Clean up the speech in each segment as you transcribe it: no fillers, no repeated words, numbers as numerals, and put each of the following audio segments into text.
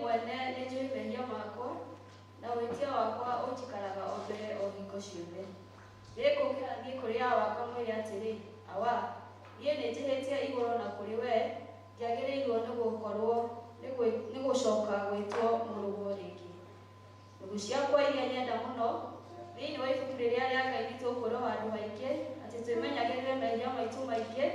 Mwene nĩnjũĩ mehia makwa na wĩtia wakwa ũnjikaraga o mbere o hingo ciothe. Nĩngũkĩra thiĩ kũrĩ awa ngamwĩre atĩrĩ, Awa, niĩ nĩnjĩhĩtie igũrũ na kũrĩ wee, ndiagĩrĩirwo nĩgũkorwo nĩgũcoka gwĩtwo mũrũguo rĩngĩ. Ndũgũ ciakwa iria nyenda mũno, thĩinĩ wa ibuku rĩrĩa rĩa Ngai nĩtũkwĩrwo handũ haingĩ atĩ twĩmenyagĩrĩre mehia maitũ maingĩ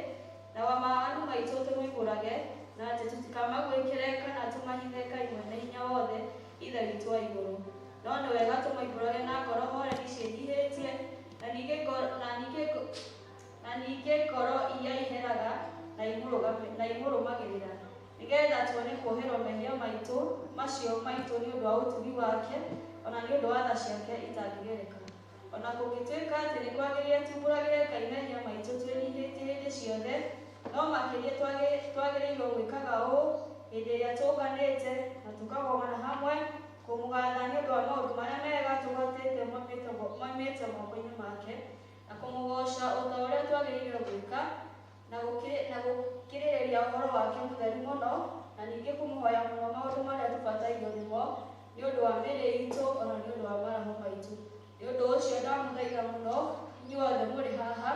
na mawaganu maitũ tũmoimbũrage, na atĩ tũtikamagwĩkĩre kana tũmahithe Ngai mwene hinya wothe Ithe witũ wa igũrũ. No nĩ wega tũmoimbũrage na ngoro horeri ciĩnyihĩtie, na ningĩ ngoro iria iheraga na imũrũmagĩrĩra, nĩgetha tuone kuoherwo mehia maitũ macio maitũ nĩ ũndũ wa ũtugi wake, ona nĩ ũndũ wa tha ciake itangĩgereka. Ona kũngĩtuĩka atĩ nĩ kwagĩrĩire tumbũragĩre Ngai mehia maitũ twĩnyihĩtie hĩndĩ ciothe, no makĩria twagĩrĩirwo gwĩkaga ũũ hĩndĩ ĩrĩa tũnganĩte na tũkagomana hamwe kũmũgatha nĩ ũndũ wa maũndũ marĩa mega tũhotete moimĩte moko-inĩ make, na kũmũgooca o ta ũrĩa twagĩrĩirwo gwĩka, na gũkirĩrĩria ũhoro wake mũtheru mũno, na ningĩ kũmũhoya mũno maũndũ marĩa tũbatairio nĩmo nĩ ũndũ wa mĩĩrĩ itũ ona nĩ ũndũ wa maroho maitũ. Nĩ ũndũ ũcio ndamũthaitha mũno inyuothe mũrĩ haha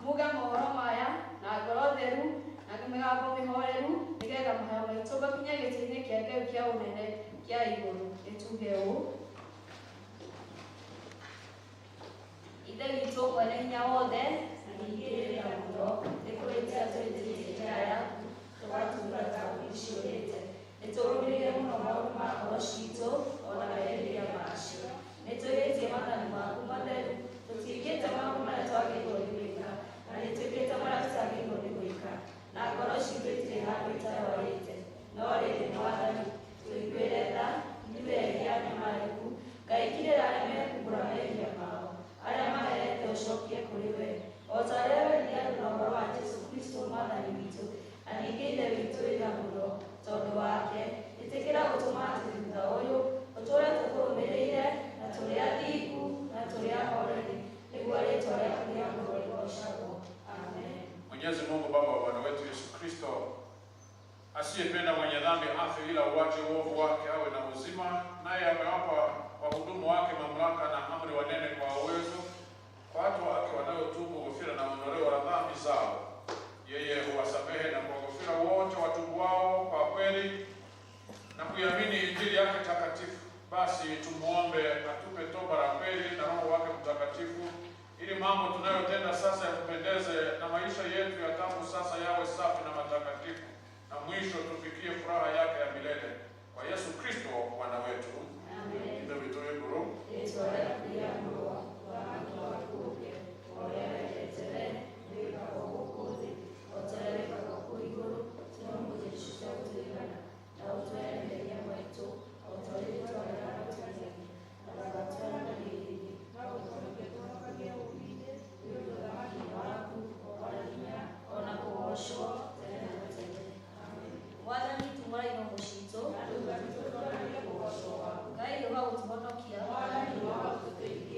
muge mohoro maya na ngoro theru na mĩgambo mĩhoreru, nĩgetha mahoya maitũ makinye gĩtĩ-inĩ kĩa Ngai kĩa ũnene kĩa igũrũ. Nĩtuge ũũ: Ithe witũ mwene hinya wothe na ningĩ mũno nĩkũrĩtia twĩtĩkĩtie njĩra yaku tũgatungata ũgĩciũrĩte. Nĩtũrũmĩrĩire mũno maũndũ ma ngoro citũ ona merirĩria macio. Nĩtwĩhĩtie maathani maku matheru, tũtiĩkĩte maũndũ marĩa twagĩrĩirwo nĩ gwĩka, na nĩtwĩkĩte marĩa tũtagĩrĩirwo nĩ gwĩka, na ngoro citũ itirĩ handũ itarwarĩte. No rĩrĩ Mwathani, tũiguĩre tha, ithuĩ ehia anyamarĩku. Ngai kirĩra arĩa mekumbũra mehia mao, arĩa maherete ũcokie kũrĩ we, o ta ũrĩa werire andũ na ũhoro wa Jesũ Kristo Mwathani witũ, na ningĩ Ithe witũ wĩna mũno tondũ wake. Ĩtĩkĩra gũtũma atĩ thutha ũyũ tũtũũre tũkũrũmĩrĩire na tũrĩ athingu na tũrĩ ahoreri, nĩguo rĩĩtwa rĩaku rĩamũrwo rĩgoocagwo. Amen. Mwenyezi Mungu Baba wa Bwana wetu Yesu Kristo, asiyependa mwenye dhambi afe ila uache uovu wake awe na uzima, naye amewapa wahudumu wake mamlaka na amri wanene kwa uwezo kwa watu wake wanaotubu ghufira na ondoleo la dhambi zao. Yeye huwasamehe na kuwaghufira wote watubuao kwa kweli na kuiamini Injili yake takatifu. Basi tumuombe atupe toba la kweli na Roho wake Mtakatifu, ili mambo tunayotenda sasa yakupendeze na maisha yetu ya tangu sasa yawe safi na matakatifu, na mwisho tufikie furaha yake ya milele kwa Yesu Kristo Bwana wetu. Amen. Ithe witũ wĩ igũrũ, Rĩĩtwa rĩaku rĩamũrwo, ũthamaki waku ũũke, ũrĩa wendete wee wĩkagwo gũkũ thĩ o ta ũrĩa wĩkagwo kũu igũrũ. Tũhe ũmũthĩ irio cia gũtũigana, na ũtũohere mehia maitũ o ta ũrĩa ithuĩ twoheraga arĩa matũhĩtĩirie, na ndũgatũhe magerio-inĩ, no ũtũhonokie tũhonokagie ũũru-inĩ, nĩ ũndũ ũthamaki nĩ waku, o na hinya, o na kũgoocwo tene na tene. Amen. Mwathani, tumũra iromo citũ, Ngai ũka gũtũhonokia.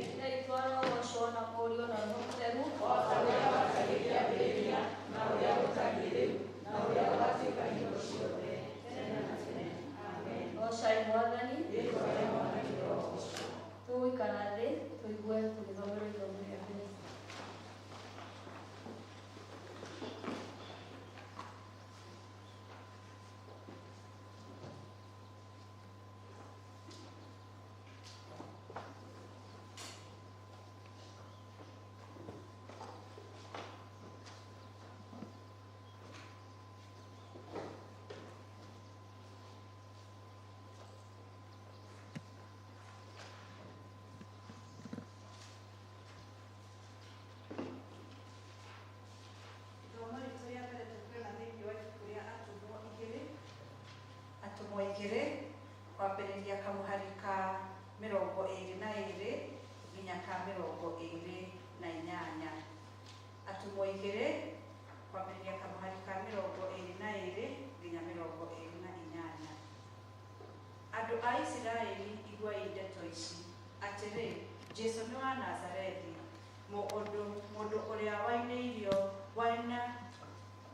Ithe witũ arogocwo na Mũriũ na Roho Mũtheru, o ta ũrĩa gwatariĩ kĩambĩrĩria, na ũrĩa gũtariĩ rĩu, na ũrĩa gũgatuĩka hingo ciothe, tene na tene. Amen. Goocai Mwathani. Rĩĩtwa rĩa Mwathani rĩrogoocwo. Tũgũikara thĩ tũigue tũgĩthomerwo ithomo rĩa mbere. Ithomo ritũ rĩa mbere tũkuona thĩinĩ wa ibuku rĩa Atũmwo igĩrĩ, Atũmwo igĩrĩ, kwambĩrĩria kamũhari ka 22 nginya ka 28. Atũmwo igĩrĩ, kwambĩrĩria kamũhari ka 22 nginya 28. Andũ a Isiraeli, iguai ndeto ici, atĩrĩ, Jesũ nĩ wa Nazarethi, mũndũ ũrĩa wainĩirio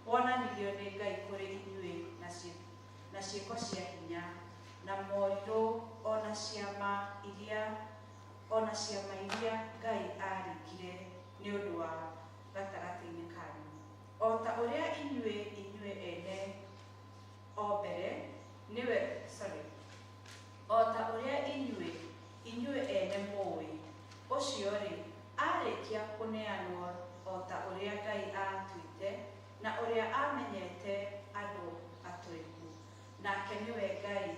wonanirio nĩ Ngai kũrĩ inyuĩ na ciĩko cia hinya na morirũ ona ciama iria Ngai aarĩkire nĩ ũndũ wa gatagatĩ-inĩ kanyu, o ta ũrĩa inyuĩ ene o mbere nĩwe o ta ũrĩa inyuĩ ene mũũĩ. Ũcio-rĩ, aarĩkia kũneanwo o ta ũrĩa Ngai aatuĩte na ũrĩa aamenyete andũ atũrĩku, nake nĩwe Ngai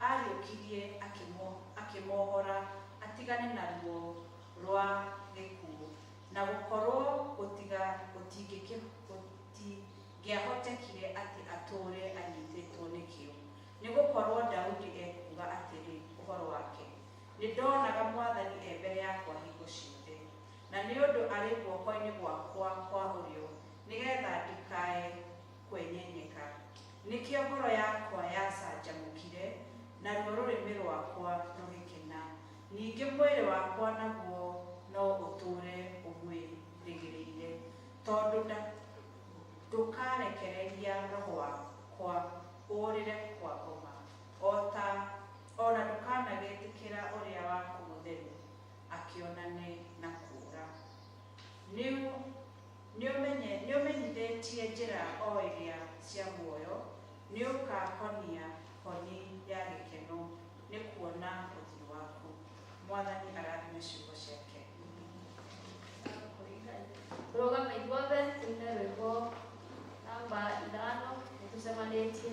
aariũkirie akĩmohora atigane na ruo rwa gĩkuũ, na gũkorwo gũtingĩahotekire atĩ atũũre anyitĩtwo nĩkĩo. Nĩgũkorwo Daudi ekuuga atĩrĩ ũhoro wake, nĩndonaga Mwathani e mbere yakwa hingo ciothe, na nĩ ũndũ arĩ guoko-inĩ gwakwa kwa ũrĩo, nĩgetha ndikae kwenyenyeka. Nĩkĩo ngoro yakwa yacanjamũkire, naruo rũrĩmĩ rwakwa rũgĩkena, ningĩ mwĩrĩ wakwa naguo no ũtũũre ũgwĩrĩgĩrĩire, tondũ ndũkarekereria roho wakwa ũũrĩre kwa ngoma, ona ndũkanagĩtĩkĩra ũrĩa waku mũtheru akĩonane na kũũra. Nĩũmenyithĩtie njĩra o iria cia muoyo, nĩũkahonia honi ya gĩkeno nĩ kuona ũthiũ waku. Mwathani arathime ciugo ciake. Tũrũgame ithuothe tũine rwĩmbo namba 5 nĩtũcemanĩtie.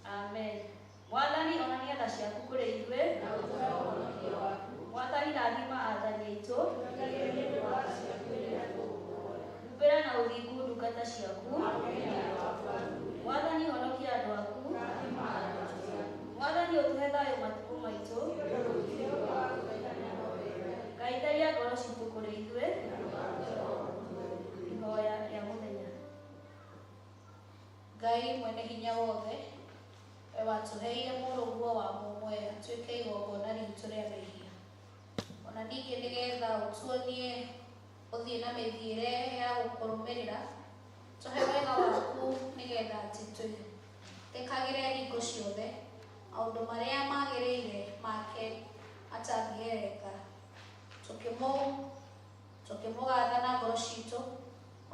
Amen. Mwathani onania tha ciaku kũrĩ ithuĩ, Mwathani rathima athani aitũ, humbĩra na ũthingu ndungata ciaku, Mwathani honokia andũ aku, Mwathani ũtũhe thayũ matukũ maitũ, Ngai tharia ngoro citũ kũrĩ ithuĩ. Ihoya rĩa mũthenya. Ngai mwene hinya wothe, we watũheire mũrũguo wa mũmwe atuĩke igongona ritũ rĩa mehia, ona ningĩ nĩgetha ũtuonie ũthiĩ na mĩthiĩre ya gũkũrũmĩrĩra, tũhe wega waku nĩgetha atĩ twĩtĩkagĩre hingo ciothe maũndũ marĩa magĩrĩire make matangĩgereka, tũkĩmũgatha na ngoro citũ,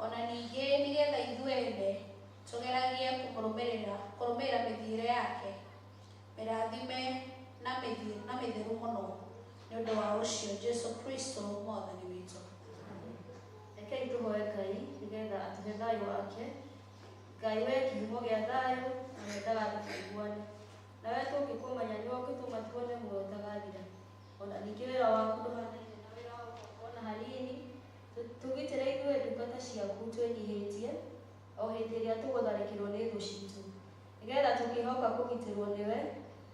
ona ningĩ nĩgetha ithuĩ ene tũgeragie kũrũmĩrĩra mĩthiĩre yake mĩrathime na mĩtheru mũno nĩ ũndũ wa ũcio Jesu Kristo mwathani witũ. Rekei tũhoe Ngai nĩgetha atũhe thayũ wake. Ngai we kĩhumo gĩa thayũ na wendaga andũ tũiguane, nawe tũngĩkũmenya nĩwe ũngĩtũma tuone muoyo ũtagathira. Ona ningĩ wĩra waku ndũhanaine na wĩra wakwa ona hanini. Tũgitĩre ithuĩ ndungata ciaku twĩnyihĩtie o hĩndĩ ĩrĩa tũgũtharĩkĩrwo nĩ thũ citũ, nĩgetha tũkĩhoka kũgitĩrwo nĩwe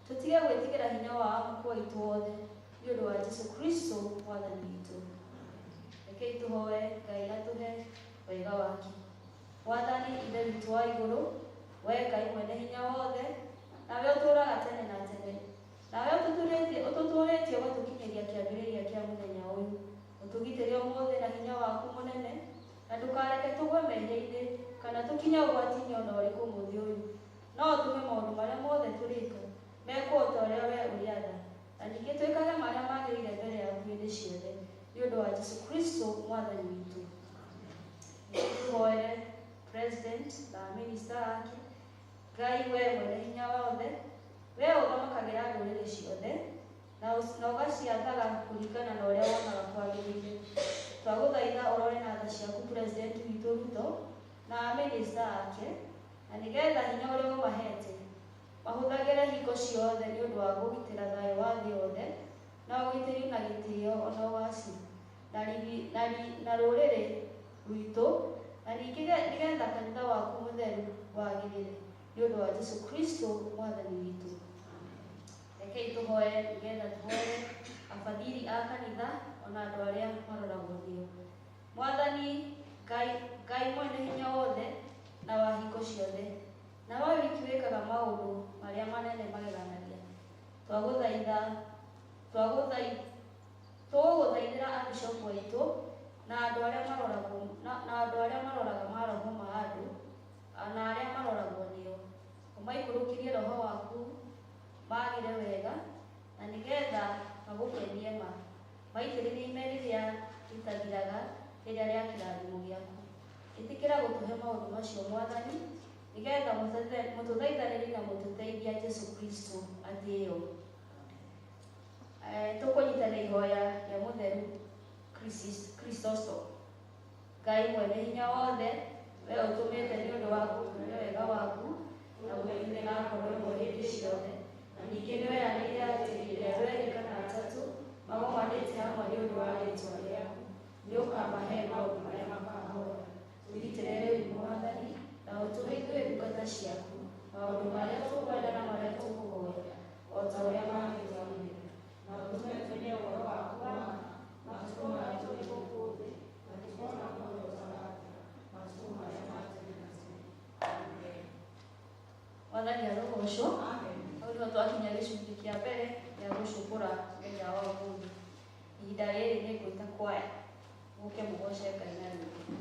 tũtige gwĩtigĩra hinya wa amũkũ aitũ othe, nĩ ũndũ wa Jesu Kristo mwathani witũ. Rekei tũhoe Ngai atũhe wega wake. Mwathani Ithe witũ wa igũrũ, we Ngai mwene hinya wothe, nawe ũtũũraga tene na tene, nawe ũtũtũũrĩtie ũgatũkinyĩria kĩambĩrĩria kĩa mũthenya ũyũ. Ũtũgitĩre ũmũthĩ na hinya waku mũnene, na ndũkareke tũgwe mehia-inĩ kana tũkinye ũgwati-inĩ ona ũrĩkũ ũmũthĩ ũyũ. No ũtũme maũndũ marĩa mothe tũrĩka mekwo o ta ũrĩa we ũrĩatha, na ningĩ twĩkage marĩa magĩrĩire mbere yaku hĩndĩ ciothe, nĩ ũndũ wa Jesu Kristo mwathani witũ. Tũhoere president na minister ake. Ngai we mwene hinya wothe, we ũthamakagĩra ndũrĩrĩ ciothe na ũgaciathaga kũringana na ũrĩa wonaga kwagĩrĩire. Twagũthaitha ũrore na tha ciaku president witũ Ruto na minister ake, na nĩgetha hinya ũrĩa ũmahete mahũthagĩre hingo ciothe nĩ ũndũ wa kũgitĩra thayũ wa thĩ yothe na ũgitĩri na gĩtĩo ona ũgaacĩru na rũrĩrĩ rwitũ, na ningĩ nĩgetha kanitha waku mũtheru wagĩrĩre, nĩ ũndũ wa Jesu Kristo mwathani witũ. Rekei tũhoe nĩgetha tũhoere abathiri a kanitha ona andũ arĩa maroragwo nĩo. Mwathani Ngai mwene hinya wothe na wa hingo ciothe, na we wiki wĩkaga maũndũ marĩa manene mageganagia, tũgũgũthaithĩra abishopu aitũ na andũ arĩa maroraga maroho ma andũ na arĩa maroragwo nĩo. Ũmaikũrũkĩrie roho waku magĩre wega, na nĩgetha magũkenie ma maitĩrĩrie ime rĩrĩa rĩtathiraga rĩrĩa rĩa kĩrathimo gĩaku. Ĩtĩkĩra gũtũhe maũndũ macio Mwathani, nĩgetha mũtũthaithanĩrie na mũtũteithia Jesu Kristo atĩĩo. Tũkũnyitanĩra ihoya rĩa mũtheru Kristosto. Ngai mwene hinya wothe, we ũtũmĩte nĩ ũndũ wa gũtũhe wega waku na ũtũmĩte na ngoro ĩmwe hĩndĩ ciothe, na ningĩ nĩweranĩire atĩ hĩndĩ ĩrĩa andũ erĩ kana atatũ magomanĩte hamwe nĩ ũndũ wa rĩĩtwa rĩaku, nĩũkamahe maũndũ marĩa makahoya. Tũgitĩre rĩu Mwathani, na ũtũhe ithuĩ ndungata ciaku maũndũ marĩa tũkwenda na marĩa tũkũhoya, o ta ũrĩa magĩtwagĩrĩra. Na ũtũme tũmenye ũhoro waku wa ma matukũ marĩa tũrĩ gũkũ thĩ, na tũkona muoyo ũtagathira matukũ marĩa ma tene na tene. Amen. Mwathani arogocwo. Hau nĩho twakinya gĩcunjĩ kĩa mbere gĩa gũcũkũra mũthenya wa ũmũthĩ. Ihinda rĩrĩ nĩ ngwĩta kwaya mũke mũgoce Ngai na rwĩmbo.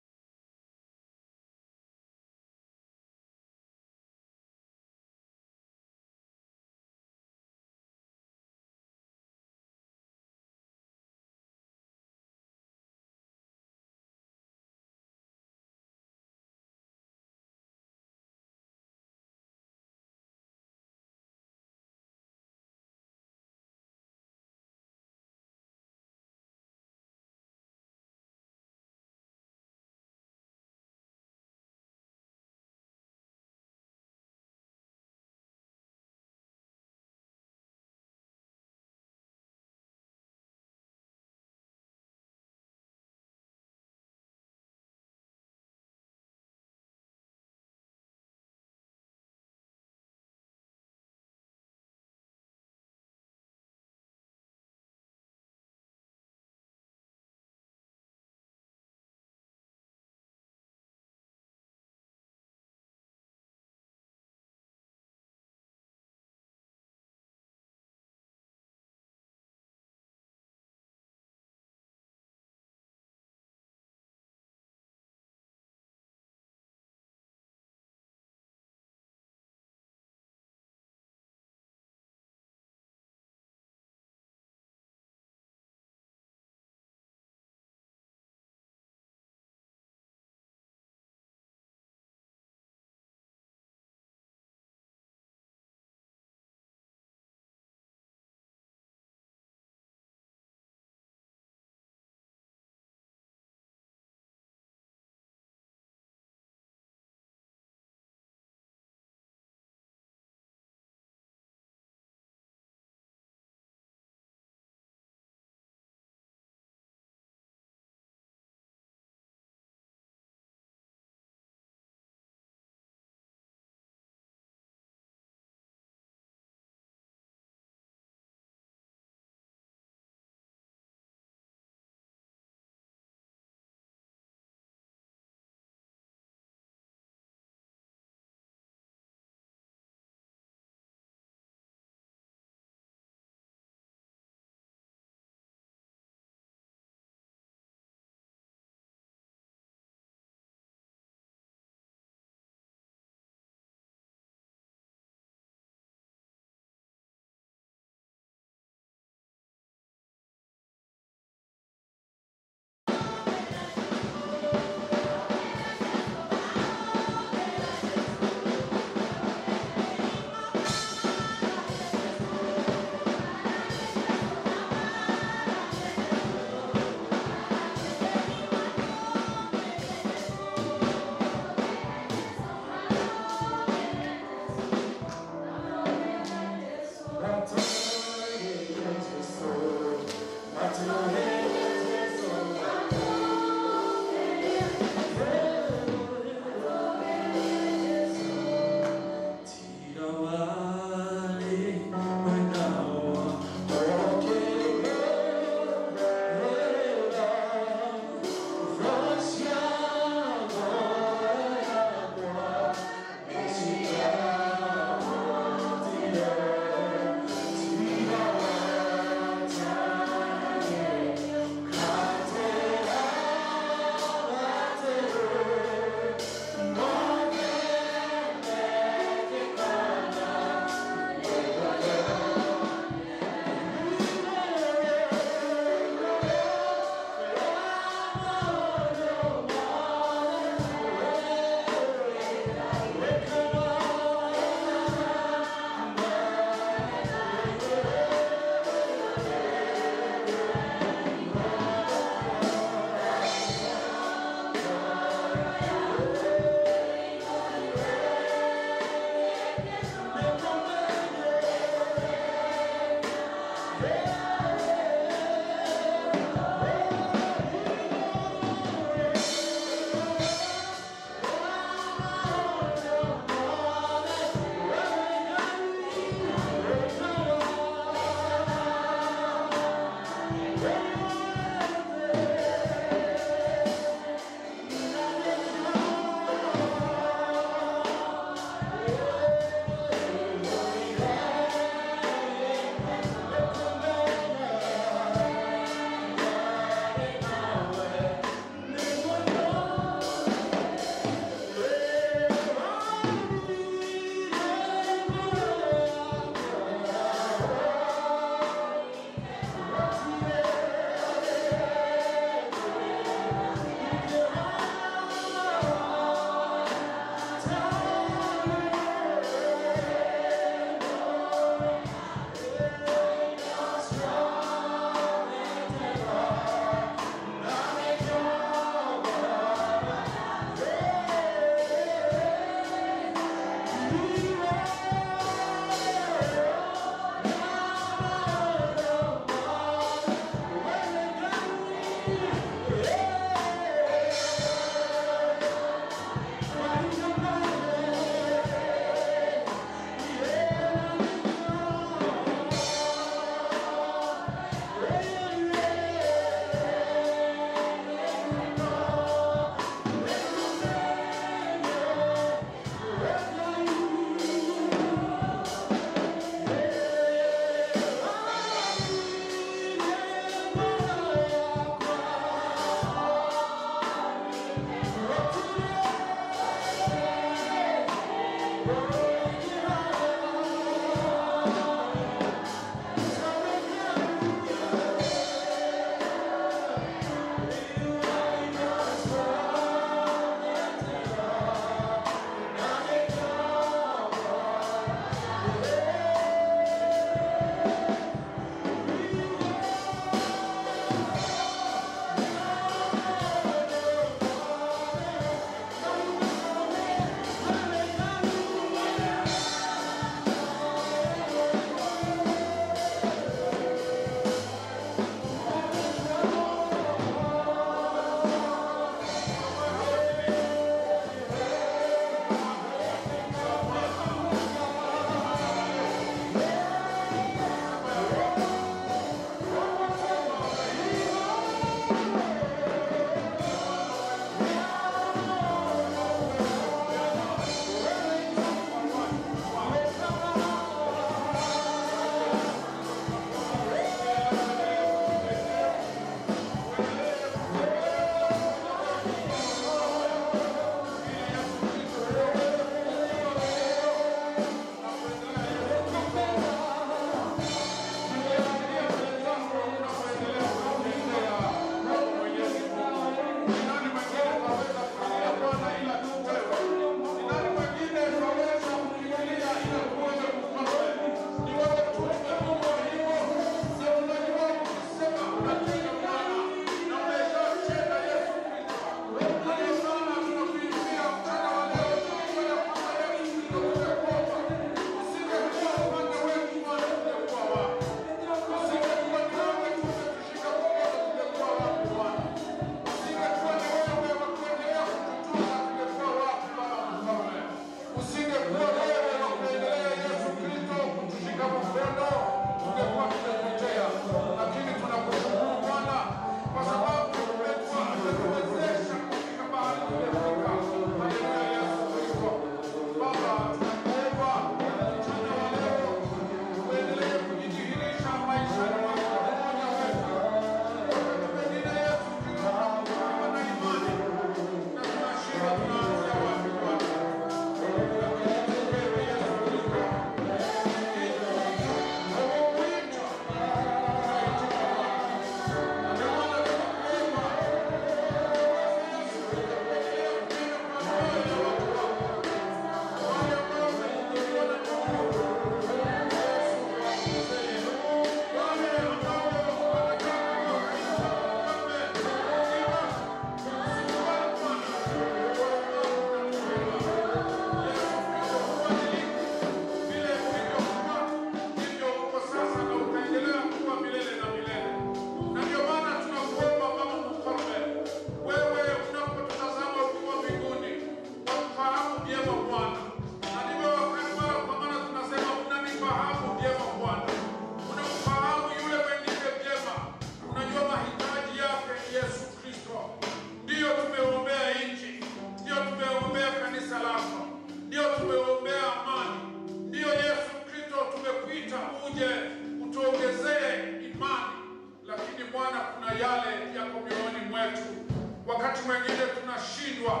tunashindwa.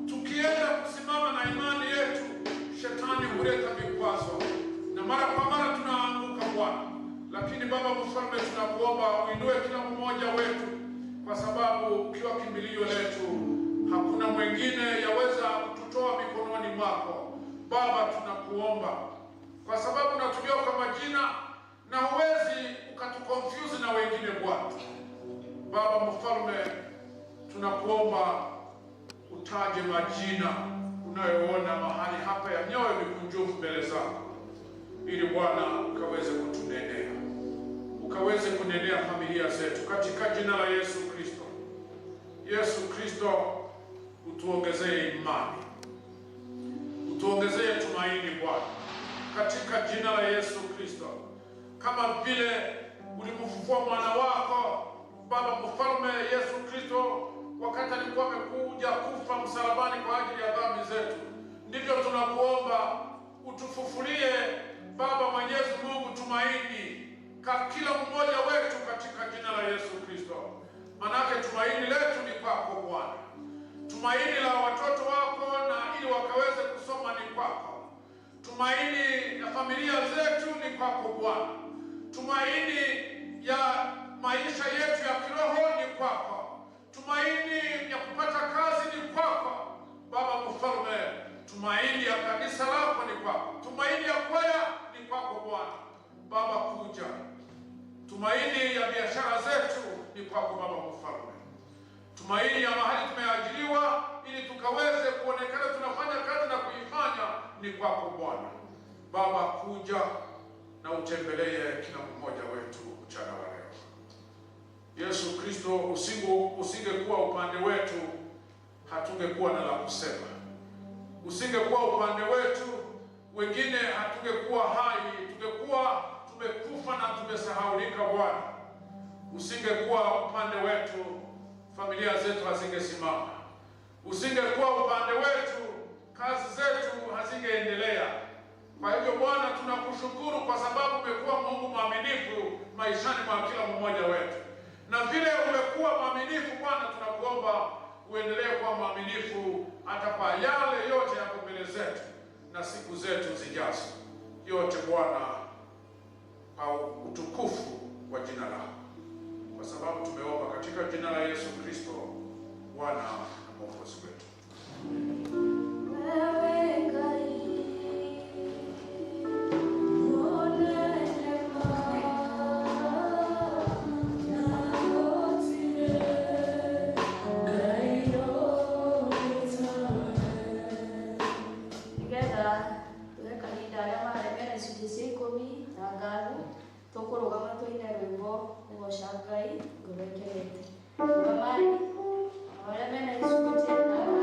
Tukienda kusimama na imani yetu, shetani huleta vikwazo na mara kwa mara tunaanguka Bwana. Lakini Baba Mfalme, tunakuomba uinue kila mmoja wetu, kwa sababu ukiwa kimbilio letu, hakuna mwingine yaweza kututoa mikononi mwako. Baba, tunakuomba kwa sababu unatujua kwa majina na huwezi ukatukonfuse na wengine Bwana. Baba Mfalme, tunakuomba utaje majina unayoona mahali hapa ya mioyo mikunjufu mbele zako, ili Bwana ukaweze kutunenea, ukaweze kunenea familia zetu katika jina la Yesu Kristo. Yesu Kristo, utuongezee imani, utuongezee tumaini Bwana, katika jina la Yesu Kristo. Kama vile ulimfufua mwana wako Baba Mfalme Yesu Kristo wakati alikuwa amekuja kufa msalabani kwa ajili ya dhambi zetu, ndivyo tunakuomba utufufulie Baba Mwenyezi Mungu tumaini kwa kila mmoja wetu katika jina la Yesu Kristo. Manake tumaini letu ni kwako Bwana, tumaini la watoto wako na ili wakaweze kusoma ni kwako, tumaini ya familia zetu ni kwako Bwana, tumaini ya maisha yetu ya kiroho ni kwako, tumaini ya kupata kazi ni kwako Baba Mfalme, tumaini ya kanisa lako ni kwako, tumaini ya kwaya ni kwako Bwana. Baba kuja, tumaini ya biashara zetu ni kwako Baba Mfalme, tumaini ya mahali tumeajiriwa ili tukaweze kuonekana tunafanya kazi na kuifanya ni kwako Bwana. Baba kuja na utembelee kila mmoja wetu mchana wa leo. Yesu Kristo, usingekuwa upande wetu, hatungekuwa na la kusema. Usingekuwa upande wetu, wengine hatungekuwa hai, tungekuwa tumekufa na tumesahaulika Bwana. Usingekuwa upande wetu, familia zetu hazingesimama. Usingekuwa upande wetu, kazi zetu hazingeendelea. Kwa hivyo Bwana, tunakushukuru kwa sababu umekuwa Mungu mwaminifu maishani mwa kila mmoja wetu. Na vile umekuwa mwaminifu Bwana, tunakuomba uendelee kuwa mwaminifu hata kwa yale yote yako mbele zetu na siku zetu zijazo. Yote Bwana, kwa utukufu wa jina lako, kwa sababu tumeomba katika jina la Yesu Kristo, Bwana na Mwokozi wetu. Wewe Ngai tukurugama tuine rwimbo kugoca Ngai ngoro ikenete. Mamai, arĩa mena icunjĩ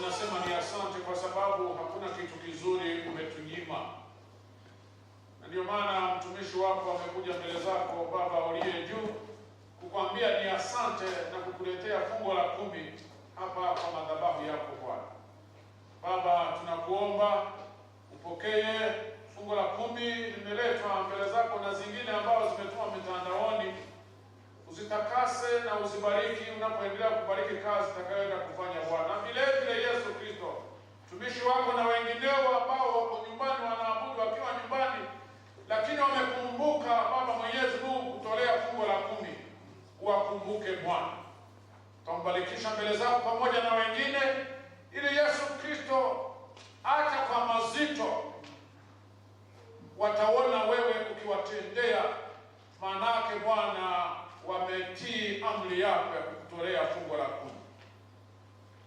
tunasema ni asante kwa sababu hakuna kitu kizuri umetunyima. Na ndio maana mtumishi wako amekuja mbele zako Baba uliye juu kukwambia ni asante na kukuletea fungu la 10 hapa kwa madhabahu yako Bwana. Baba, tunakuomba upokee fungu la 10 limeletwa mbele zako na zingine ambazo zimetumwa mitandaoni, uzitakase na uzibariki unapoendelea kubariki kazi itakayoenda kufanya Bwana. Vile vile Yesu Kristo, mtumishi wako na wengineo ambao wako nyumbani wanaabudu wakiwa nyumbani, lakini wamekumbuka Baba Mwenyezi Mungu kutolea fungu la 10, wakumbuke Bwana. Tutambarikisha mbele zako pamoja na wengine, ili Yesu Kristo hata kwa mazito wataona wewe ukiwatendea, maanake Bwana wametii amri yako ya kukutolea fungu la 10.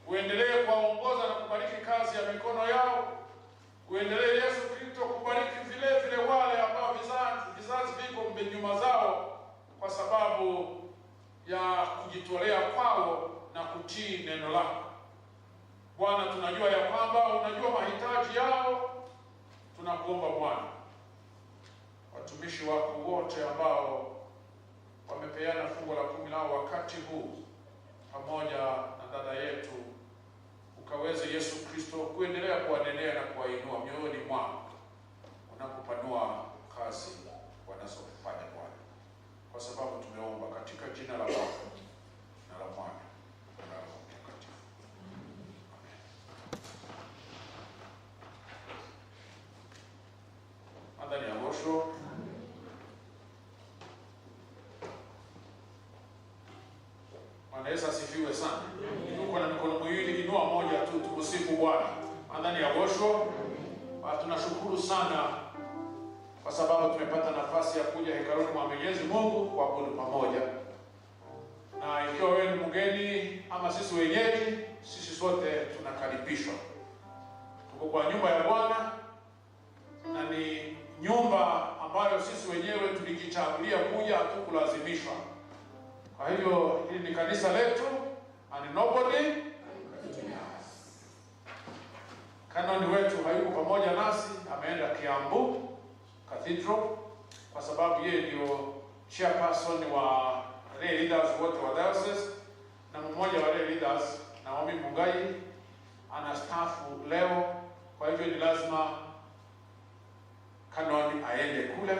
Uendelee kuwaongoza na kubariki kazi ya mikono yao. Uendelee Yesu Kristo kubariki vile vile wale ambao vizazi viko nyuma zao, kwa sababu ya kujitolea kwao na kutii neno lako. Bwana, tunajua ya kwamba unajua mahitaji yao. Tunakuomba Bwana, watumishi wako wote ambao wamepeana fungu la 10 lao wakati huu pamoja na dada yetu, ukaweze Yesu Kristo kuendelea kuwanenea na kuwainua mioyoni mwao unapopanua kazi wanazofanya Bwana, kwa sababu tumeomba katika jina la Baba na la Mwana na la Roho Mtakatifu. Amen. Madhani ya Gosho. Bwana Yesu asifiwe sana. Uko na mikono miwili, inua moja tu tukusifu Bwana. Madhani ya Gosho. Tunashukuru sana kwa sababu tumepata nafasi ya kuja hekaluni mwa Mwenyezi Mungu kuabudu pamoja. Na ikiwa wewe ni mgeni ama sisi wenyeji, sisi sote tunakaribishwa. Tuko kwa nyumba ya Bwana na ni nyumba ambayo sisi wenyewe tulijichagulia kuja, hatukulazimishwa. Kwa hivyo hili ni kanisa letu and nobody. Kanoni wetu hayuko pamoja nasi, ameenda Kiambu Cathedral kwa sababu yeye ndio chairperson wa lay leaders wote wa diocese, na mmoja wa lay leaders Naomi Mungai anastaafu leo. Kwa hivyo ni lazima kanoni aende kule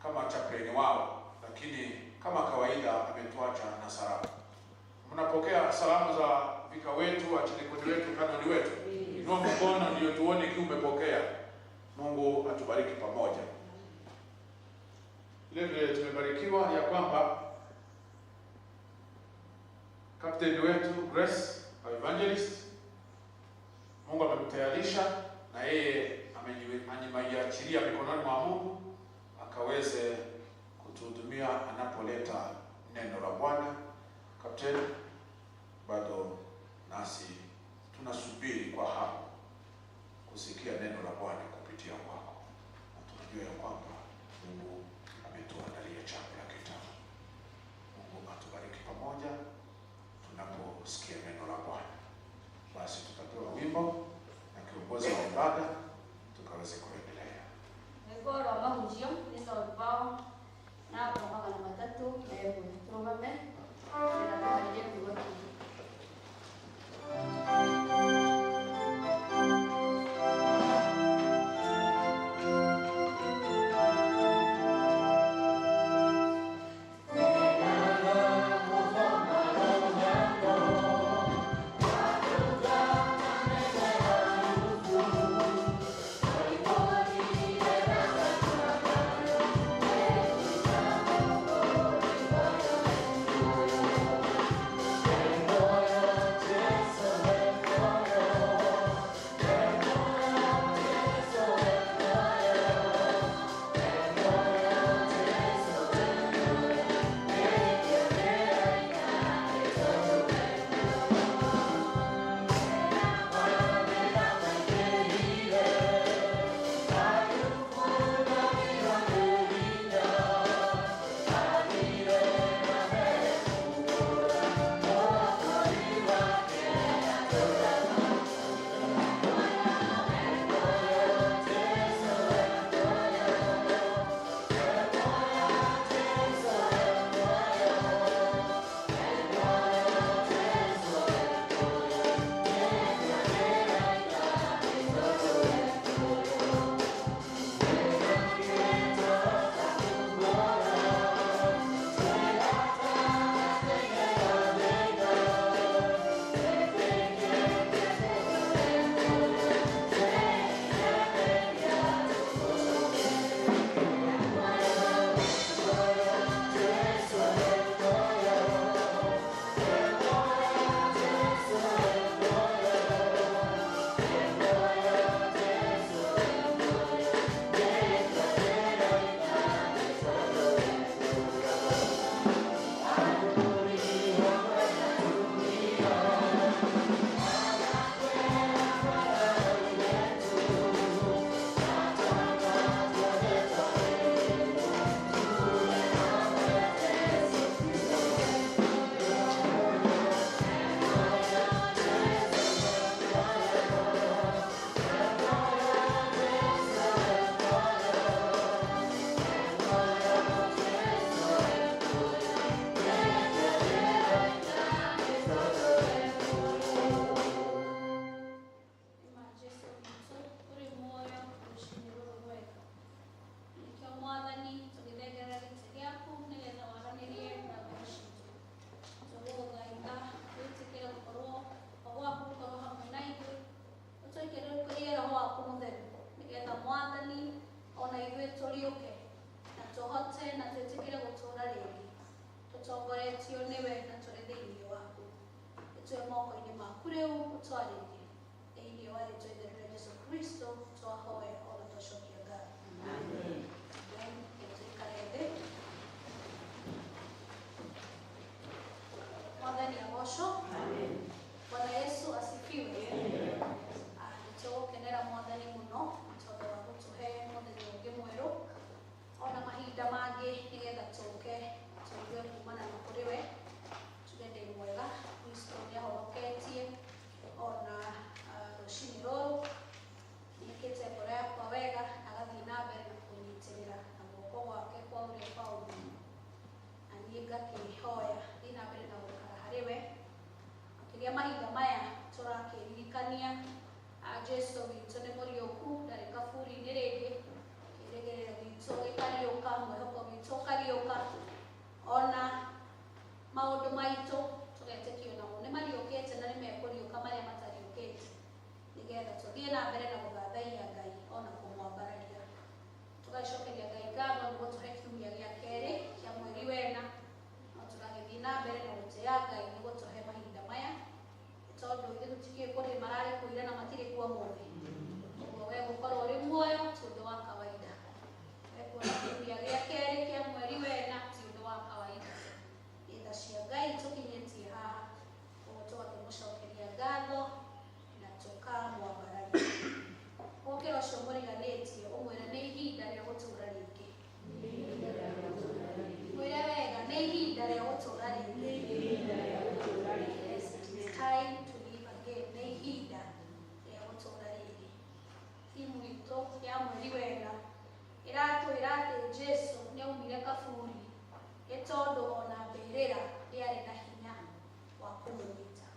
kama chaplain wao, lakini kama kawaida ametuacha na salamu. Mnapokea salamu za vika wetu, archdeacon wetu, kanoni wetu. Inua mkono ndio tuone kiu umepokea. Mungu atubariki pamoja. Vile vile tumebarikiwa ya kwamba captain wetu Grace Evangelist, Mungu amemtayarisha na yeye amejiachilia mikononi mwa Mungu akaweze kutuhudumia anapoleta neno la Bwana. Captain, bado nasi tunasubiri kwa hamu kusikia neno la Bwana kupitia kwako, na tunajua ya kwamba Mungu ametuandalia chakula kitamu. Mungu atubariki pamoja tunaposikia neno la Bwana. Basi tutapewa wimbo na kiongozi wa ibada tukaweze kuendelea. Rwimbo rwa mahunjio nĩ rũbaũ na 301 tũrũgame na tũharĩrie kiugo kĩu. Thank you. Tũtongoretio nĩwe na tũrĩ thĩinĩ waku. Nĩtũe moko-inĩ maku rĩu ũtwarĩrie. Thĩinĩ wa rĩtwa itheru rĩa Jesũ Kristo twahoya ona twacokia ngatho. Amen. Tũikare thĩ. Mwathani agocwo. Amen. Bwana Yesu asifiwe. Nĩtũgũkenera Mwathani mũno tondũ wa gũtũhe mũthenya ũngĩ mwerũ ona mahinda mangĩ nĩgetha tũke tũigue kumana na kũrĩ we. Tuge ndĩ mwega, Kristo nĩahonoketie ona rũcinĩ rũrũ, nĩekĩte ngoro yakwa wega agathiĩ na mbere na kũnyitĩrĩra na guoko gwake kwa ũrĩo kwa ũmotho, na niĩ ngakĩhoya thiĩ na mbere na gũikara harĩ we. Makĩria mahinda maya tũrakĩririkania Jesu witũ nĩ mũriũku, ndarĩ kaburi-inĩ rĩngĩ, kĩĩrĩgĩrĩro gitũ gĩkariũka, mwĩhoko witũ ũkariũka, ona maũndũ maitũ tũgetĩkio namo nĩ mariũkĩte na nĩ mekũriũka marĩa matariũkĩte, nĩgetha tũthiĩ na mbere na gũthathaiya Ngai ona kũmwambararia. Tũgacokeria Ngai ngatho nĩ gũtũhe kiumia gĩa kerĩ kĩa mweri wena, no tũgagĩthiĩ na mbere na gũtĩĩa Ngai nĩ gũtũhe mahinda maya, tondũ ithuĩ tũtikĩũĩ kũrĩ mararĩ kuo ira na matirĩ kuo ũmũthĩ. Ũguo we gũkorwo ũrĩ muoyo ti ũndũ wa kawaida. We kuona kiumia gĩa kerĩ kĩa mweri wena ti ũndũ wa kawaida. Nĩ tha cia Ngai tũkinyĩtie haha, ũguo tũgakĩmũcokeria ngatho na tũkamwambararia. Ũkĩra ũcio mũriganĩtie ũmwĩre nĩ ihinda rĩa gũtũũra rĩngĩ. Mwĩre wega, nĩ ihinda rĩa gũtũũra rĩngĩ. Yes, it is time to live again. Nĩ ihinda rĩa gũtũũra rĩngĩ. Timu itũ ya mweri wena ĩratwĩra atĩ Jesu nĩaumire kaburi nĩ tondũ ona mbĩrĩra ndĩarĩ na hinya wa kũmũnyita,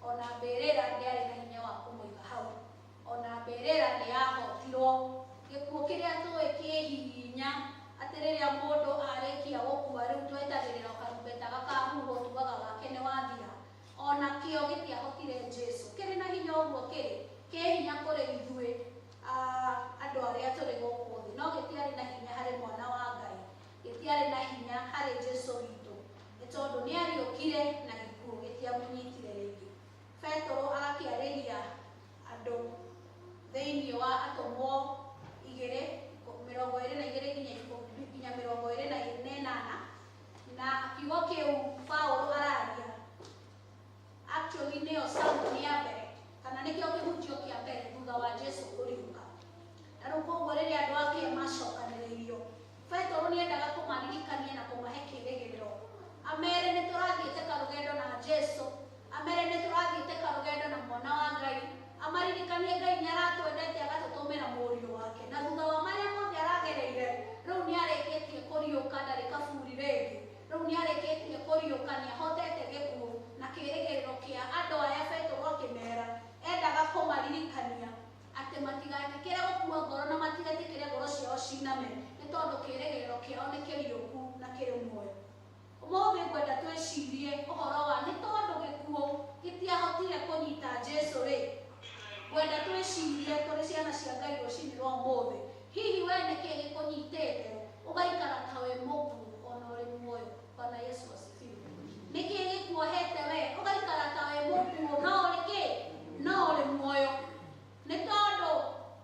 ona mbĩrĩra ndĩarĩ na hinya wa kũmũiga hau, ona mbĩrĩra nĩyahotirwo. Gĩkuũ kĩrĩa tũĩ kĩ hinya atĩ rĩrĩa mũndũ arĩkia gũkua rĩu twetagĩrĩra karumbeta gakahuhwo tugaga gake nĩ wathira, ona kĩo gĩtiahotire Jesu. Kĩrĩ na hinya ũguo kĩrĩ kĩ hinya kũrĩ ithuĩ andũ arĩa tũrĩ gũkũ thĩ, no gĩtiarĩ na hinya harĩ mwana wa Ngai, gĩtiarĩ na hinya harĩ Jesu witũ, nĩ tondũ nĩariũkire na gĩkuũ gĩtiamũnyitire rĩngĩ. Petero agakĩarĩria andũ thĩinĩ wa atũmwo igĩrĩ mĩrongo ĩrĩ na igĩrĩ nginya mĩrongo ĩrĩ na ĩnana, na kiugo kĩu Paũlũ araria actually nĩyo sermon ya mbere kana nĩkĩo kĩhunjio kĩa mbere thutha wa Jesu kũriũka. Na rĩu koguo rĩrĩa andũ ake macokanĩrĩirio, Petero nĩendaga kũmaririkania na kũmahe kĩĩrĩgĩrĩro, amere nĩ tũrathiĩte karũgendo na Jesu, amere nĩ tũrathiĩte karũgendo na mwana wa Ngai, amaririkanie Ngai nĩaratwendete agatũtũmĩra mũriũ wake, na thutha wa marĩa mothe aragereire rĩu nĩarĩkĩtie kũriũka, ndarĩ kaburi rĩngĩ, rĩu nĩarĩkĩtie kũriũka, nĩahotete gĩkuũ na kĩĩrĩgĩrĩro kĩa andũ aya. Petero akĩmera endaga kũmaririkania atĩ matigetĩkĩre gũkua ngoro na matigetĩkĩre ngoro ciao ciname, nĩ tondũ kĩĩrĩgĩrĩro kĩao nĩ kĩriũku na kĩrĩ muoyo. Ũmũthĩ ngwenda twĩcirie ũhoro wa nĩ tondũ gĩkuũ gĩtiahotire kũnyita Jesu rĩ, ngwenda twĩcirie tũrĩ ciana cia Ngai rũcinĩ rwa ũmũthĩ, hihi we nĩkĩĩ gĩkũnyitĩte ũgaikara ta wĩ mũkuũ ona ũrĩ muoyo? Bwana Yesu asifiwe. Nĩkĩĩ gĩkuohete we ũgaikara ta wĩ mũkuũ no ũrĩ kĩ? No ũrĩ muoyo. Nĩ tondũ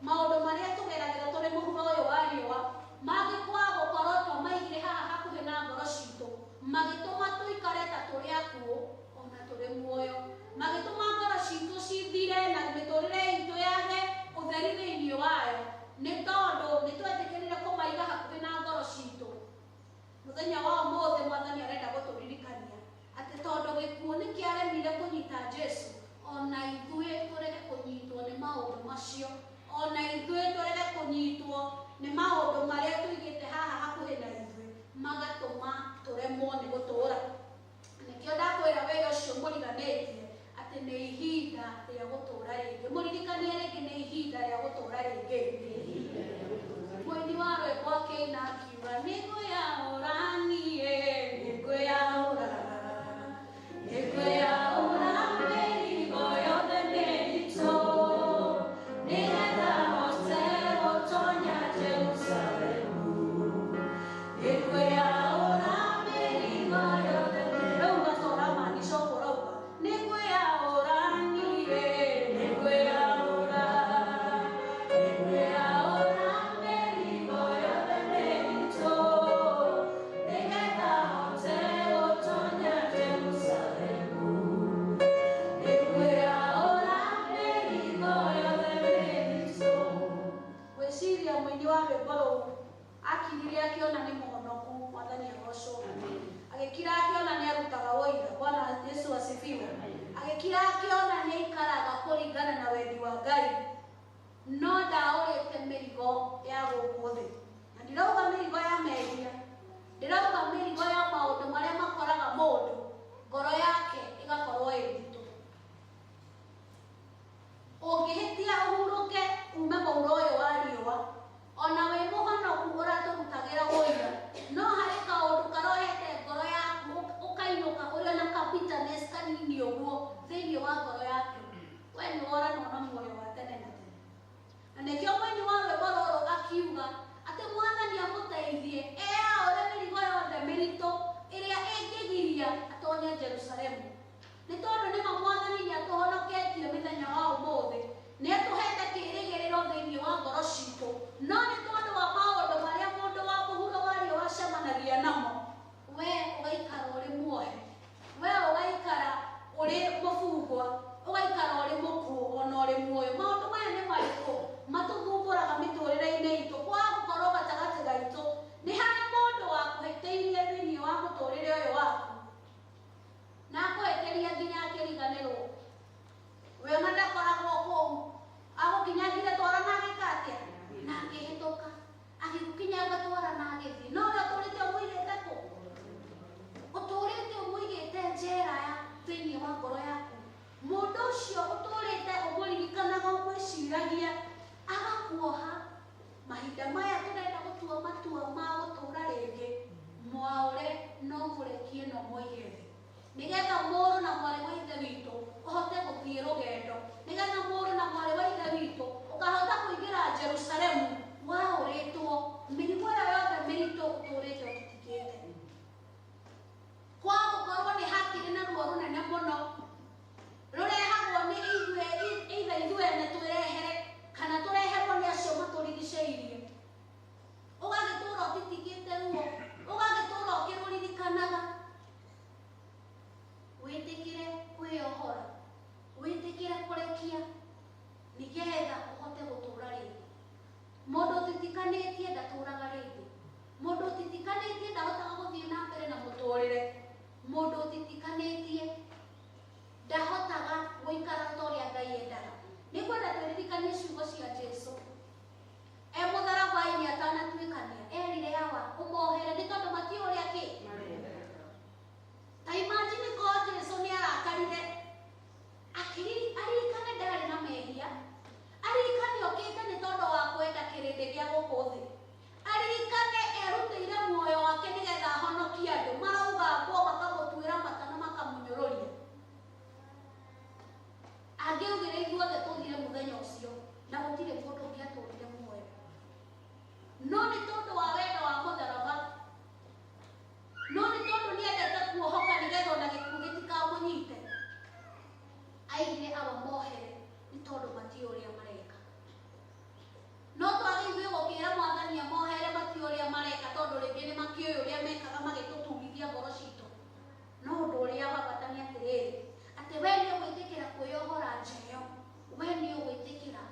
maũndũ marĩa tũgeragĩra tũrĩ mũhuro ũyũ wa riũa mangĩkwaga gũkorwo twamaigire haha hakuhĩ na ngoro citũ, magĩtũma tũikare ta tũrĩ akuũ ona tũrĩ muoyo, magĩtũma ngoro citũ cithire na mĩtũrĩre itũ yage ũtheri thĩinĩ wayo, nĩ tondũ nĩ twetĩkĩrire kũmaiga hakuhĩ na ngoro citũ. Mũthenya wa ũmũthĩ Mwathani arenda gũtũririkania atĩ tondũ gĩkuũ nĩkĩaremire kũnyita Jesu, ona ithuĩ tũrege kũnyitwo nĩ maũndũ macio, ona ithuĩ tũrege kũnyitwo nĩ maũndũ marĩa tũigĩte haha hakuhĩ na ithuĩ magatũma tũremwo nĩ gũtũũra. Nĩkĩo ndakwĩra wĩra ũcio mũriganĩtie atĩ nĩ ihinda rĩa gũtũũra rĩngĩ. Mũririkanie rĩngĩ nĩ ihinda rĩa gũtũũra rĩngĩ. Mũini wa rwĩmbo akĩina akiuga nĩngwĩyaũra niĩ, nĩngwĩyaũra. Asifiwe. Agĩkira akĩona nĩ aikaraga kũringana na wendi wa Ngai, no ndaũrĩte mĩrigo ya gũkũ thĩ. Na ndirauga mĩrigo ya mehia, ndĩrauga mĩrigo ya maũndũ marĩa makoraga mũndũ ngoro yake ĩgakorwo ĩ nditũ. Ũngĩhĩtia ũhurũke ume mũhuro ũyũ wa riũa, ona wĩ mũhonoku ũratũrutagĩra ũira, no harĩ kaũndũ karohete ngoro yaku ũkainũka ũrĩ na ka bitterness kanini ũguo thĩinĩ wa ngoro yaku, we nĩ woranwo na muoyo wa tene na tene. Na nĩkĩo mũini wa rwĩmbo rũrũ akiuga atĩ Mwathani amũteithie eyaũre mĩrigo yothe mĩritũ ĩrĩa ĩngĩgiria atonye Jerusalemu. Nĩ tondũ nĩma Mwathani nĩatũhonoketie mĩthenya wa ũmũthĩ, nĩatũhete kĩĩrĩgĩrĩro thĩinĩ wa ngoro citũ, no nĩ tondũ wa maũndũ marĩa mũndũ wa mũhuro wa riũa acemanagia namo, we ũgaikara ũrĩ muohe, we ũgaikara ũrĩ mũbungwa, ũgaikara ũrĩ mũkuũ ona ũrĩ muoyo. Maũndũ maya nĩ marĩkũ matũthumbũraga mĩtũrĩre-inĩ itũ? Kwaga gũkorwo gatagatĩ gaitũ nĩ harĩ mũndũ wakũhĩtĩirie thĩinĩ wa mũtũrĩre ũyũ waku, na akũhĩtĩria nginya akĩriganĩrwo. We ona ndakoragwo kũu, agũkinyangire twara na agĩka atĩa? Na akĩhĩtũka, agĩgũkinyanga twara na agĩthiĩ. No we ũtũrĩte ũmũigĩte kũ? Ũtũrĩte ũmũigĩte njera ya thĩinĩ wa ngoro yaku. Mũndũ ũcio ũtũrĩte ũmũririkanaga, ũmwĩciragia, agakuoha. Mahinda maya tũrenda gũtua matua ma gũtũra rĩngĩ, mwaũre no mũrekie no mũige thĩ, nĩgetha mũrũ na mwarĩ wa Ithe witũ ũhote gũthiĩ rũgendo, nĩgetha mũrũ na mwarĩ wa Ithe witũ ũkahota kũingĩra Jerusalemu waũrĩtwo mĩrigo ĩyo yothe mĩritũ ũtũrĩte ũtitikĩte. Kwa gũkorwo nĩ hakĩrĩ na ruo rũnene mũno rũrehagwo nĩ ithuĩ, either ithuĩ ene twĩrehere kana tũreherwo nĩ acio matũrigicĩirie. Ũgagĩtũra ũtitikĩte ruo, ũgagĩtũra ũkĩrũririkanaga. Wĩtĩkĩre kwĩyohora, wĩtĩkĩre kũrekia, nĩgetha ũhote gũtũra rĩngĩ. Mũndũ ũtitikanĩtie ndatũraga rĩngĩ. Mũndũ ũtitikanĩtie ndahotaga gũthiĩ na mbere na mũtũrĩre. Mũndũ ũtitikanĩtie ndahotaga gũikara ta ũrĩa Ngai endaga. Nĩngwenda twĩririkanie ciugo cia Jesũ. E mũtharaba-inĩ atanatuĩkania, erire Awa ũmohere nĩ tondũ matiũĩ ũrĩa kĩ. Ta imagine korwo Jesũ nĩ arakarire, aririkane ndarĩ na mehia, aririkane okĩte nĩ tondũ wa kwenda kĩrĩndĩ gĩa gũkũ thĩ, aririkane erutĩire muoyo wake nĩgetha ahonokie andũ, marauga mbwo makamũtuĩra mata na makamũnyũrũria. Angĩaugire ithuothe tũthire mũthenya ũcio na gũtirĩ mũndũ ũngĩatũrire muoyo. No nĩ tondũ wa wendo wa mũtharaba, no nĩ tondũ nĩendete kuohoka nĩgetha ona gĩkuũ gĩtikamũnyite, aigire Awa mohere nĩ tondũ matiũĩ ũrĩa mareka. No twage ithuĩ gũkĩra Mwathani amohere matiũĩ ũrĩa mareka, tondũ rĩngĩ nĩ makĩũĩ ũrĩa mekaga magĩtũturithia ngoro citũ. No ũndũ ũrĩa wa bata nĩ atĩrĩrĩ, atĩ we nĩ ũgwĩtĩkĩra kwĩyohora nja ĩyo, we nĩ ũgwĩtĩkĩra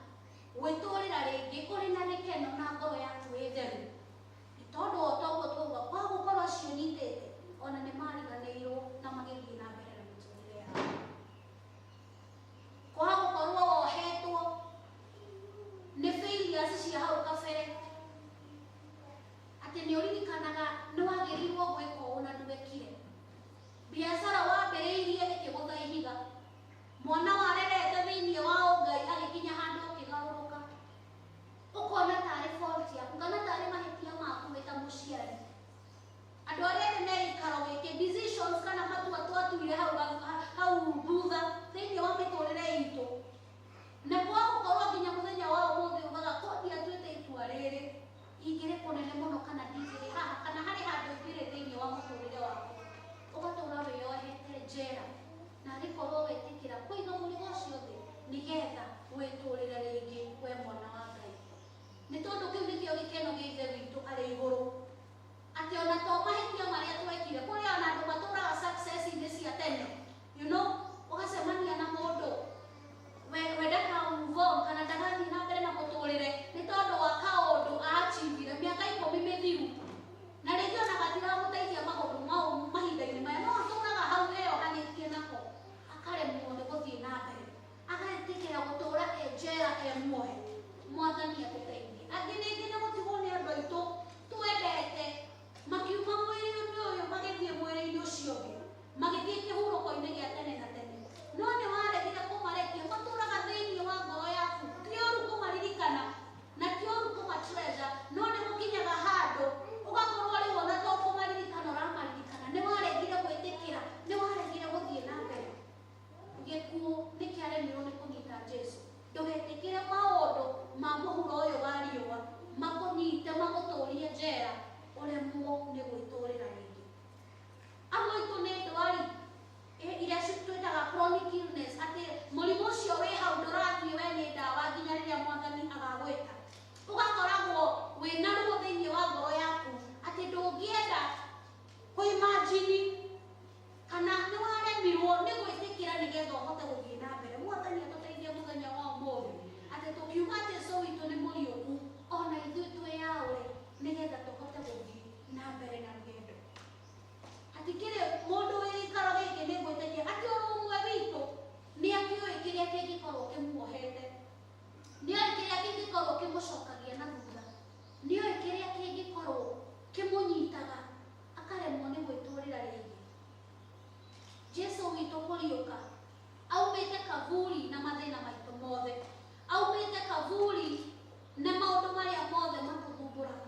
gwĩtũrĩra rĩngĩ ũrĩ na gĩkeno na ngoro yaku ĩ theru. Nĩ tondũ o ta ũguo twauga, kwa gũkorwo acio nyitĩte ona nĩ mariganĩirwo na magĩthiĩ na mbere na mĩtũrĩre yao. Kwa gũkorwo wohetwo nĩ failures cia hau kabere, atĩ nĩ ũririkanaga nĩ wagĩrĩirwo gwĩka ũũ na ndwekire. Biacara wambĩrĩirie ĩkĩgũtha ihiga, mwana warerete thĩinĩ wa ũngai agĩkinya handũ ũkĩgarũrũka, ũkona tarĩ fault yaku kana tarĩ mahĩtia maku wĩ ta mũciari. Andũ arĩa ethĩ me gĩikaro gĩkĩ, decisions kana matua twatuire hau thutha thĩinĩ wa mĩtũrĩre itũ, na kwa gũkorwo nginya mũthenya wa ũmũthĩ ugaga ko ndiatuĩte itua rĩrĩ, ingĩrĩ kũnene mũno kana ndingĩrĩ haha, kana harĩ handũ ingĩrĩ thĩinĩ wa mũtũrĩre waku, ũgatũra wĩyohete njera, na arĩkorwo wetĩkĩra kũiga mũrigo ũcio thĩ nĩgetha wĩtũrĩre rĩngĩ we mwana wa Ngai. Nĩ tondũ kĩu nĩkĩo gĩkeno gĩa Ithe witũ arĩ igũrũ, atĩ ona to mahĩtia marĩa twekire, kũrĩ ona andũ matũraga success-inĩ cia tene, you know, ũgacemania na mũndũ we ndaka move on kana ndagathiĩ na mbere na mũtũrĩre nĩ tondũ wa kaũndũ achievire mĩaka 10 mĩthiru, na rĩngĩ ona gatiramũteithia maũndũ mau mahinda-inĩ maya, no nĩgetha ũhote gũthiĩ na mbere. Mwathani atũteithie mũthenya wa ũmũthĩ atĩ tũkiuga Jesũ witũ nĩ mũriũku, ona ithuĩ twĩyaũre nĩgetha tũhote gũthiĩ na mbere na rũgendo. Hatikĩrĩ mũndũ wĩ gĩikaro gĩkĩ nĩ ngwĩtĩkia atĩ oro ũmwe witũ nĩ akĩũĩ kĩrĩa kĩngĩkorwo kĩmuohete, nĩoĩ kĩrĩa kĩngĩkorwo kĩmũcokagia na thutha, nĩoĩ kĩrĩa kĩngĩkorwo kĩmũnyitaga akaremwo nĩ gwĩtũrĩra rĩngĩ. Jesũ witũ kũriũka aumĩte kaburi na mathĩna maitũ mothe, aumĩte kaburi na maũndũ marĩa mothe matũthumbũraga,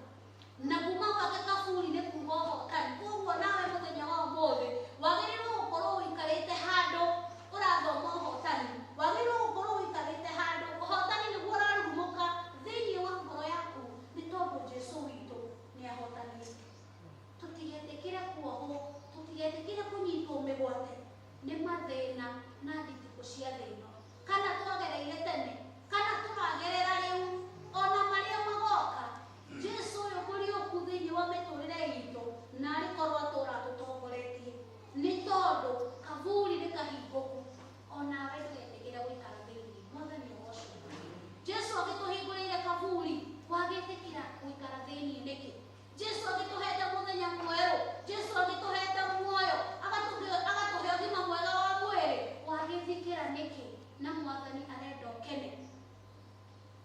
na kuma gwake kaburi nĩ kuga ũhotani. Koguo nawe mũthenya wa ũmũthĩ wagĩrĩirwo gũkorwo ũikarĩte handũ ũrathoma ũhotani, wagĩrĩirwo gũkorwo ũikarĩte handũ ũhotani nĩguo ũrarurumũka thĩinĩ wa ngoro yaku, nĩ tondũ Jesũ witũ nĩ ahotanĩte. Tũtigetĩkĩre kuohwo, tũtigetĩkĩre kũnyitwo mĩgwate nĩ mathĩna na nditikũ cia thĩ ĩno, kana twagereire tene kana tũragerera rĩu, ona marĩa magoka. Jesũ ũyũ mũriũku thĩinĩ wa mĩtũrĩre itũ na arĩ korwo atũra atũtongoretie, nĩ tondũ kaburi nĩ kahingũku, onawe ndũgetĩkĩre gũikara thĩinĩ. Mwathani ũgocwo. Jesũ agĩtũhingũrĩire kaburi, wagĩtĩkĩra gũikara thĩinĩ nĩkĩ? Jesũ agĩtũhete mũthenya mwerũ, Jesũ agĩtũhete muoyo, agatũhe ũgima mwega wa mwĩrĩ, wagĩtĩkĩra nĩkĩ? Na Mwathani arenda ũkene,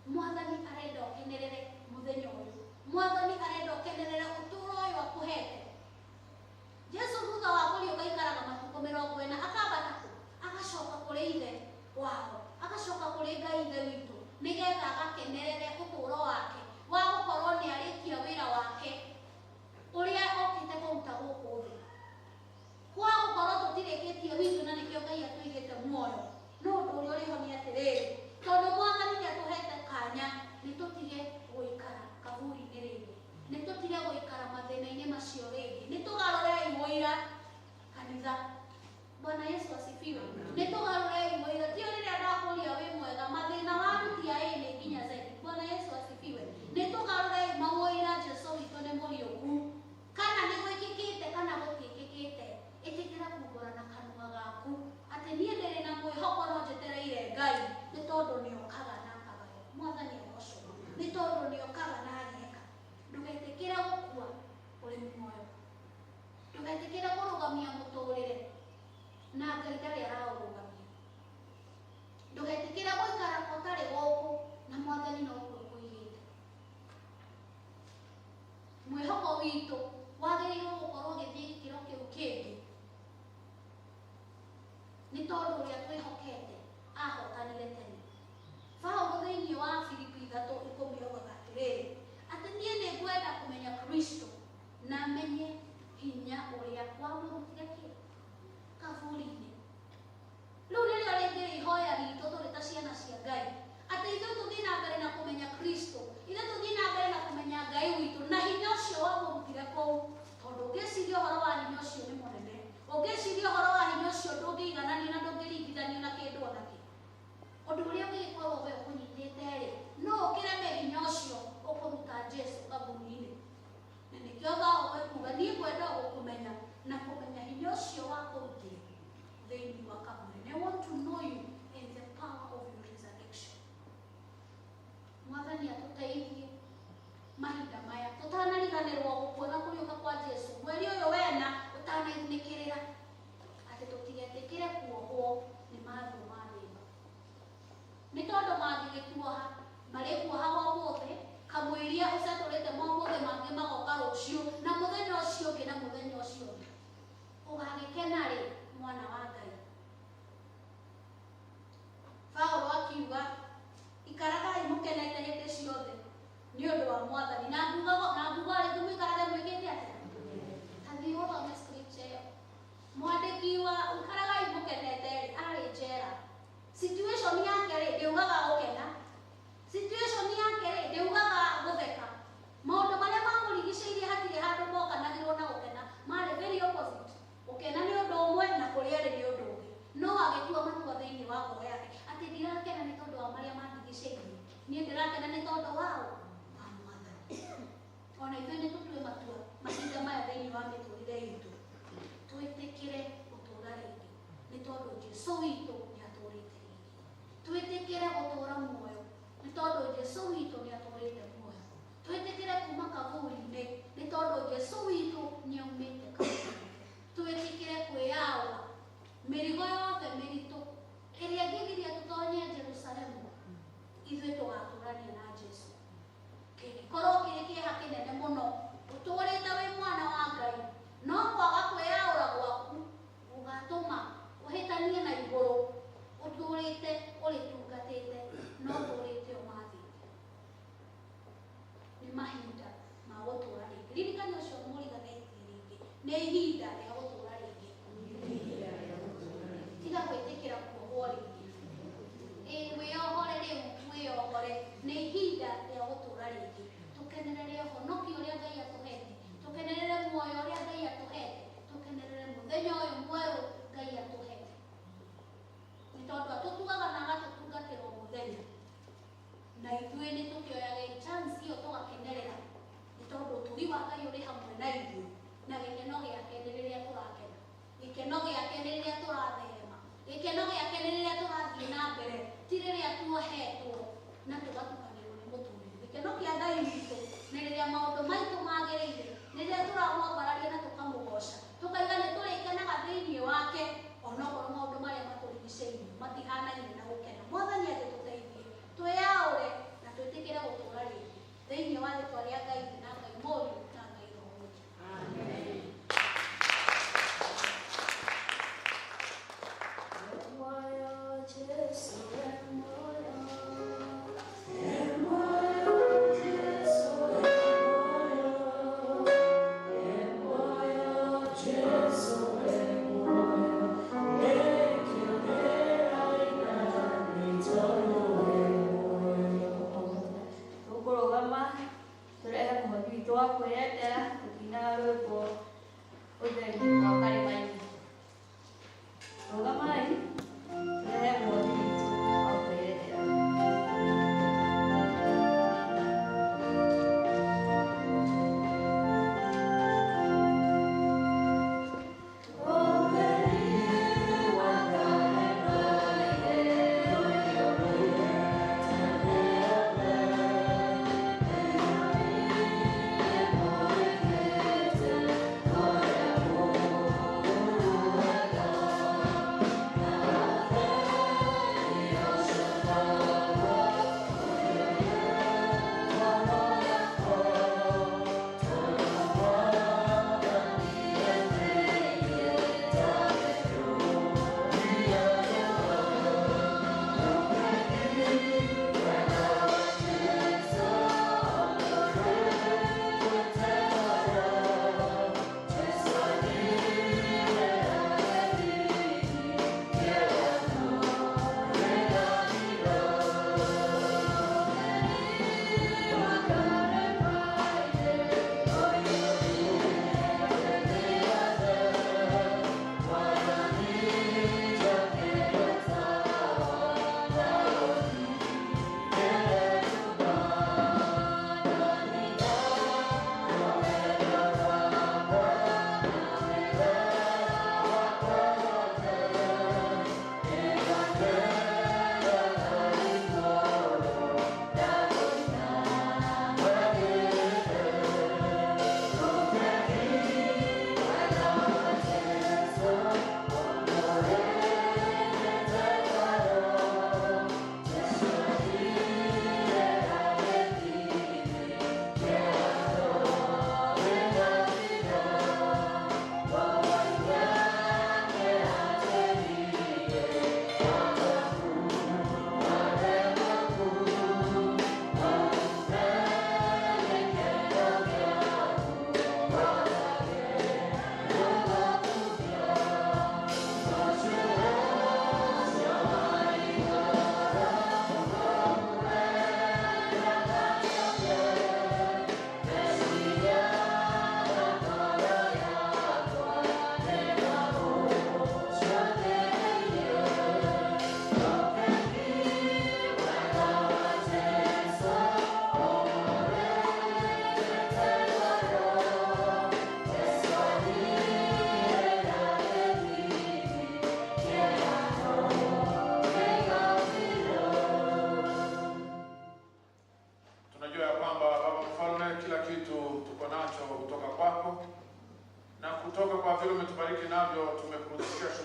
Mwathani arenda ũkenerere mũthenya ũyũ, Mwathani arenda ũkenerere ũtũũro ũyũ akũhete. Jesũ thutha wa kũriũka aikaraga matukũ 40, akambata kũ? Agacoka kũrĩ ithe wao, agacoka kũrĩ Ngai ithe witũ, nĩgetha agakenerere ũtũũro wake wa gũkorwo nĩ arĩkia wĩra wake ũrĩa okĩte kũruta gũkũ thĩ. Kwa gũkorwo tũtirĩkĩtie witũ na nĩkĩo Ngai atũigĩte muoyo, no ũndũ ũrĩa ũrĩho nĩ atĩrĩrĩ, tondũ Mwathani nĩ atũhete kanya, nĩ tũtige gũikara kaburi-inĩ rĩngĩ, nĩ tũtige gũikara mathĩna-inĩ macio rĩngĩ, nĩ tũgarũrei mũira kanitha. Bwana Yesu asifiwe. Nĩ tũgarũrei mũira, ti rĩrĩa ndakũria wĩ mwega, mathĩna warutia A nĩ nginya Z. Bwana Yesu asifiwe. Nĩ tũgarũrei mawũira Jesũ witũ nĩ mũriũku, kana nĩ gwĩkĩkĩte kana gũtiĩkĩkĩte, ĩtĩkĩra kumbũra na kanua gaku atĩ niĩ ndĩrĩ na mwĩhoko no njetereire Ngai, nĩ tondũ nĩokaga na akagaya. Mwathani agocwo, nĩ tondũ nĩokaga na ageka. Ndũgetĩkĩre gũkua ũrĩ muoyo, ndũgetĩkĩre kũrũgamia mũtũrĩre na Ngai ndarĩ araũrũgamia. Ndũgetĩkĩre gũikara ũtarĩ gũkũ na Mwathani noguo kũigĩte. Mwĩhoko witũ wagĩrĩirwo gũkorwo ũgĩthiĩ gĩkĩro kĩu kĩngĩ, nĩ tondũ ũrĩa twĩhokete ahotanire tene. Paũlũ thĩinĩ wa Filipi 3:10 augaga atĩrĩrĩ, atĩ niĩ nĩ ngwenda kũmenya Kristo na menye hinya ũrĩa wamũrutire kĩ kaburi-inĩ. Rĩu nĩrĩo rĩngĩ ihoya ritũ tũrĩ ta ciana cia Ngai, atĩ ithuĩ tũthiĩ na mbere na kũmenya Kristo, ithuĩ tũthiĩ na mbere na kũmenya Ngai witũ na hinya ũcio wamũrutire kũu, tondũ ũngĩciria ũhoro wa hinya ũcio nĩ mũnene, ũngĩciria ũhoro wa hinya ũcio ndũngĩigananio na ndũngĩringithanio na kĩndũ ona kĩ. Ũndũ ũrĩa ũngĩgĩkorwo we ũkũnyitĩte rĩ, no ũkĩreme hinya ũcio ũkũruta Jesũ kaburi-inĩ. Na nĩkĩo Paũlũ ekuga niĩ ngwenda gũkũmenya na kũmenya hinya ũcio wakũrutire thĩinĩ wa kaburi. I want to know you in the power of your resurrection. Mwathani atũteithie mahinda maya tũtanariganĩrwo gũkua na kũriũka kwa Jesũ mweri ũyũ wena ũtanaithinĩkĩrĩra, atĩ tũtigetĩkĩre kuohwo nĩ mathũ ma thĩ ĩno, nĩ tondũ mangĩgĩtuoha marĩkuoha ũmũthĩ kamũiria ũcetũrĩte momũthĩ mangĩ magoka rũciũ na mũthenya ũcio ũngĩ na mũthenya ũcio ũngĩ. Ũgagĩkena rĩ mwana wa Ngai? Paũlũ akiuga ikaragai mũkenete hĩndĩ ciothe nĩ ũndũ wa Mwathani, na nguga rĩngĩ mũikarage mwĩkĩte atĩa? Ta thiĩ ũthome scripture ĩyo. Mwandĩki wa ikaragai mũkenete rĩ, arĩ njera. Situation yake rĩ ndĩugaga gũkena, situation yake rĩ ndĩugaga gũtheka. Maũndũ marĩa mamũrigicĩirie hatirĩ handũ mokanagĩrwo na gũkena, marĩ very opposite. Gũkena nĩ ũndũ ũmwe na kũrĩa rĩ nĩ ũndũ ũngĩ. No agĩtua matua thĩinĩ wa ngoro yake atĩ ndirakena nĩ tondũ wa marĩa mandigicĩirie, niĩ ndĩrakena nĩ tondũ wao wa Mwathani. Ona ithuĩ nĩ tũtue matua mahinda maya thĩinĩ wa mĩtũrĩre itũ, twĩtĩkĩre gũtũũra rĩngĩ nĩ tondũ Jesũ witũ Mĩrigo yothe mĩritũ ĩrĩa ĩngĩgiria tũtonye Jerusalemu, ithuĩ tũgatũrania na Jesu. Kĩngĩkorwo kĩrĩ kĩeha kĩnene mũno, ũtũũrĩte wĩ mwana wa Ngai, no kwaga kwĩyaũra gwaku gũgatũma ũhĩtanie na igũrũ, ũtũũrĩte ũrĩtungatĩte, no ũtũũrĩte ũmathĩte. Nĩ mahinda ma gũtũũra rĩngĩ. Ririkana ũcio mũriganĩtie rĩngĩ, nĩ ihinda rĩa gũtũũra rĩngĩ. Tiga gwĩtĩkĩra kuohwo rĩngĩ. Ĩĩ wĩyohore rĩu, wĩyohore. Nĩ ihinda rĩa gũtũũra rĩngĩ. Tũkenerere ũhonokio ũrĩa Ngai atũhete, tũkenerere muoyo ũrĩa Ngai atũhete, tũkenerere mũthenya ũyũ mwerũ Ngai atũhete. Nĩ tondũ atũtugaga na agatũtungatĩra o mũthenya. Na ithuĩ nĩ tũkĩoyaga chance ĩyo tũgakenerera, nĩ tondũ ũtugi wa Ngai ũrĩ hamwe na ithuĩ, na gĩkeno gĩake nĩ rĩrĩa tũrakena, gĩkeno gĩake nĩ rĩrĩa tũratherema, gĩkeno gĩake nĩ rĩrĩa tũrathiĩ na mbere, ti rĩrĩa tuohetwo na tũgatukanĩrwo nĩ mũtũrĩre. Gĩkeno kĩa Ngai witũ nĩ rĩrĩa maũndũ maitũ magĩrĩire, nĩ rĩrĩa tũramwambararia na tũkamũgoca, tũkaiga nĩ tũrĩkenaga thĩinĩ wake, onokorwo maũndũ marĩa matũrigicĩirie matihanaine na gũkena. Mwathani agĩtũteithie twĩyaũre na twĩtĩkĩre gũtũũra rĩngĩ thĩinĩ wa rĩtwa rĩa Ngai Ithe na Ngai Mũriũ na Ngai Roho Mũtheru. Amen. Jesu.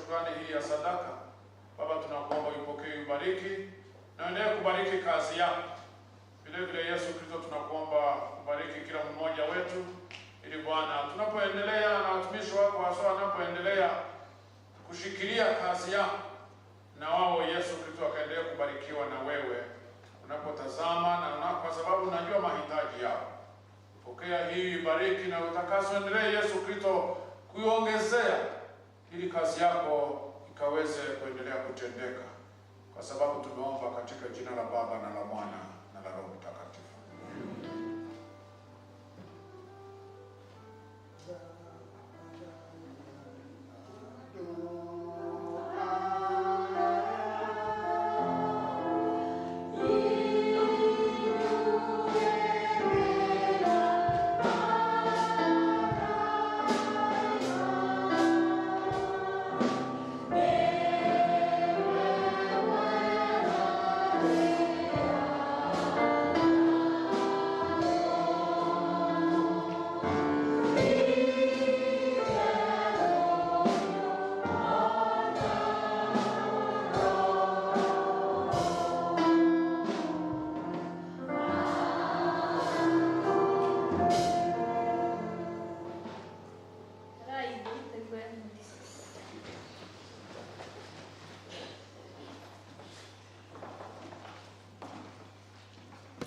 shukrani hii ya sadaka. Baba, tunakuomba uipokee, ubariki na endelee kubariki kazi yako. Vile vile Yesu Kristo, tunakuomba ubariki kila mmoja wetu, ili Bwana tunapoendelea na watumishi wako hasa wanapoendelea kushikilia kazi yako, na wao Yesu Kristo akaendelea kubarikiwa na wewe unapotazama na kwa sababu unajua mahitaji yao. Pokea hii, bariki na utakaso, endelee Yesu Kristo kuiongezea ili kazi yako ikaweze kuendelea kutendeka, kwa sababu tumeomba katika jina la Baba na la Mwana na la Roho Mtakatifu.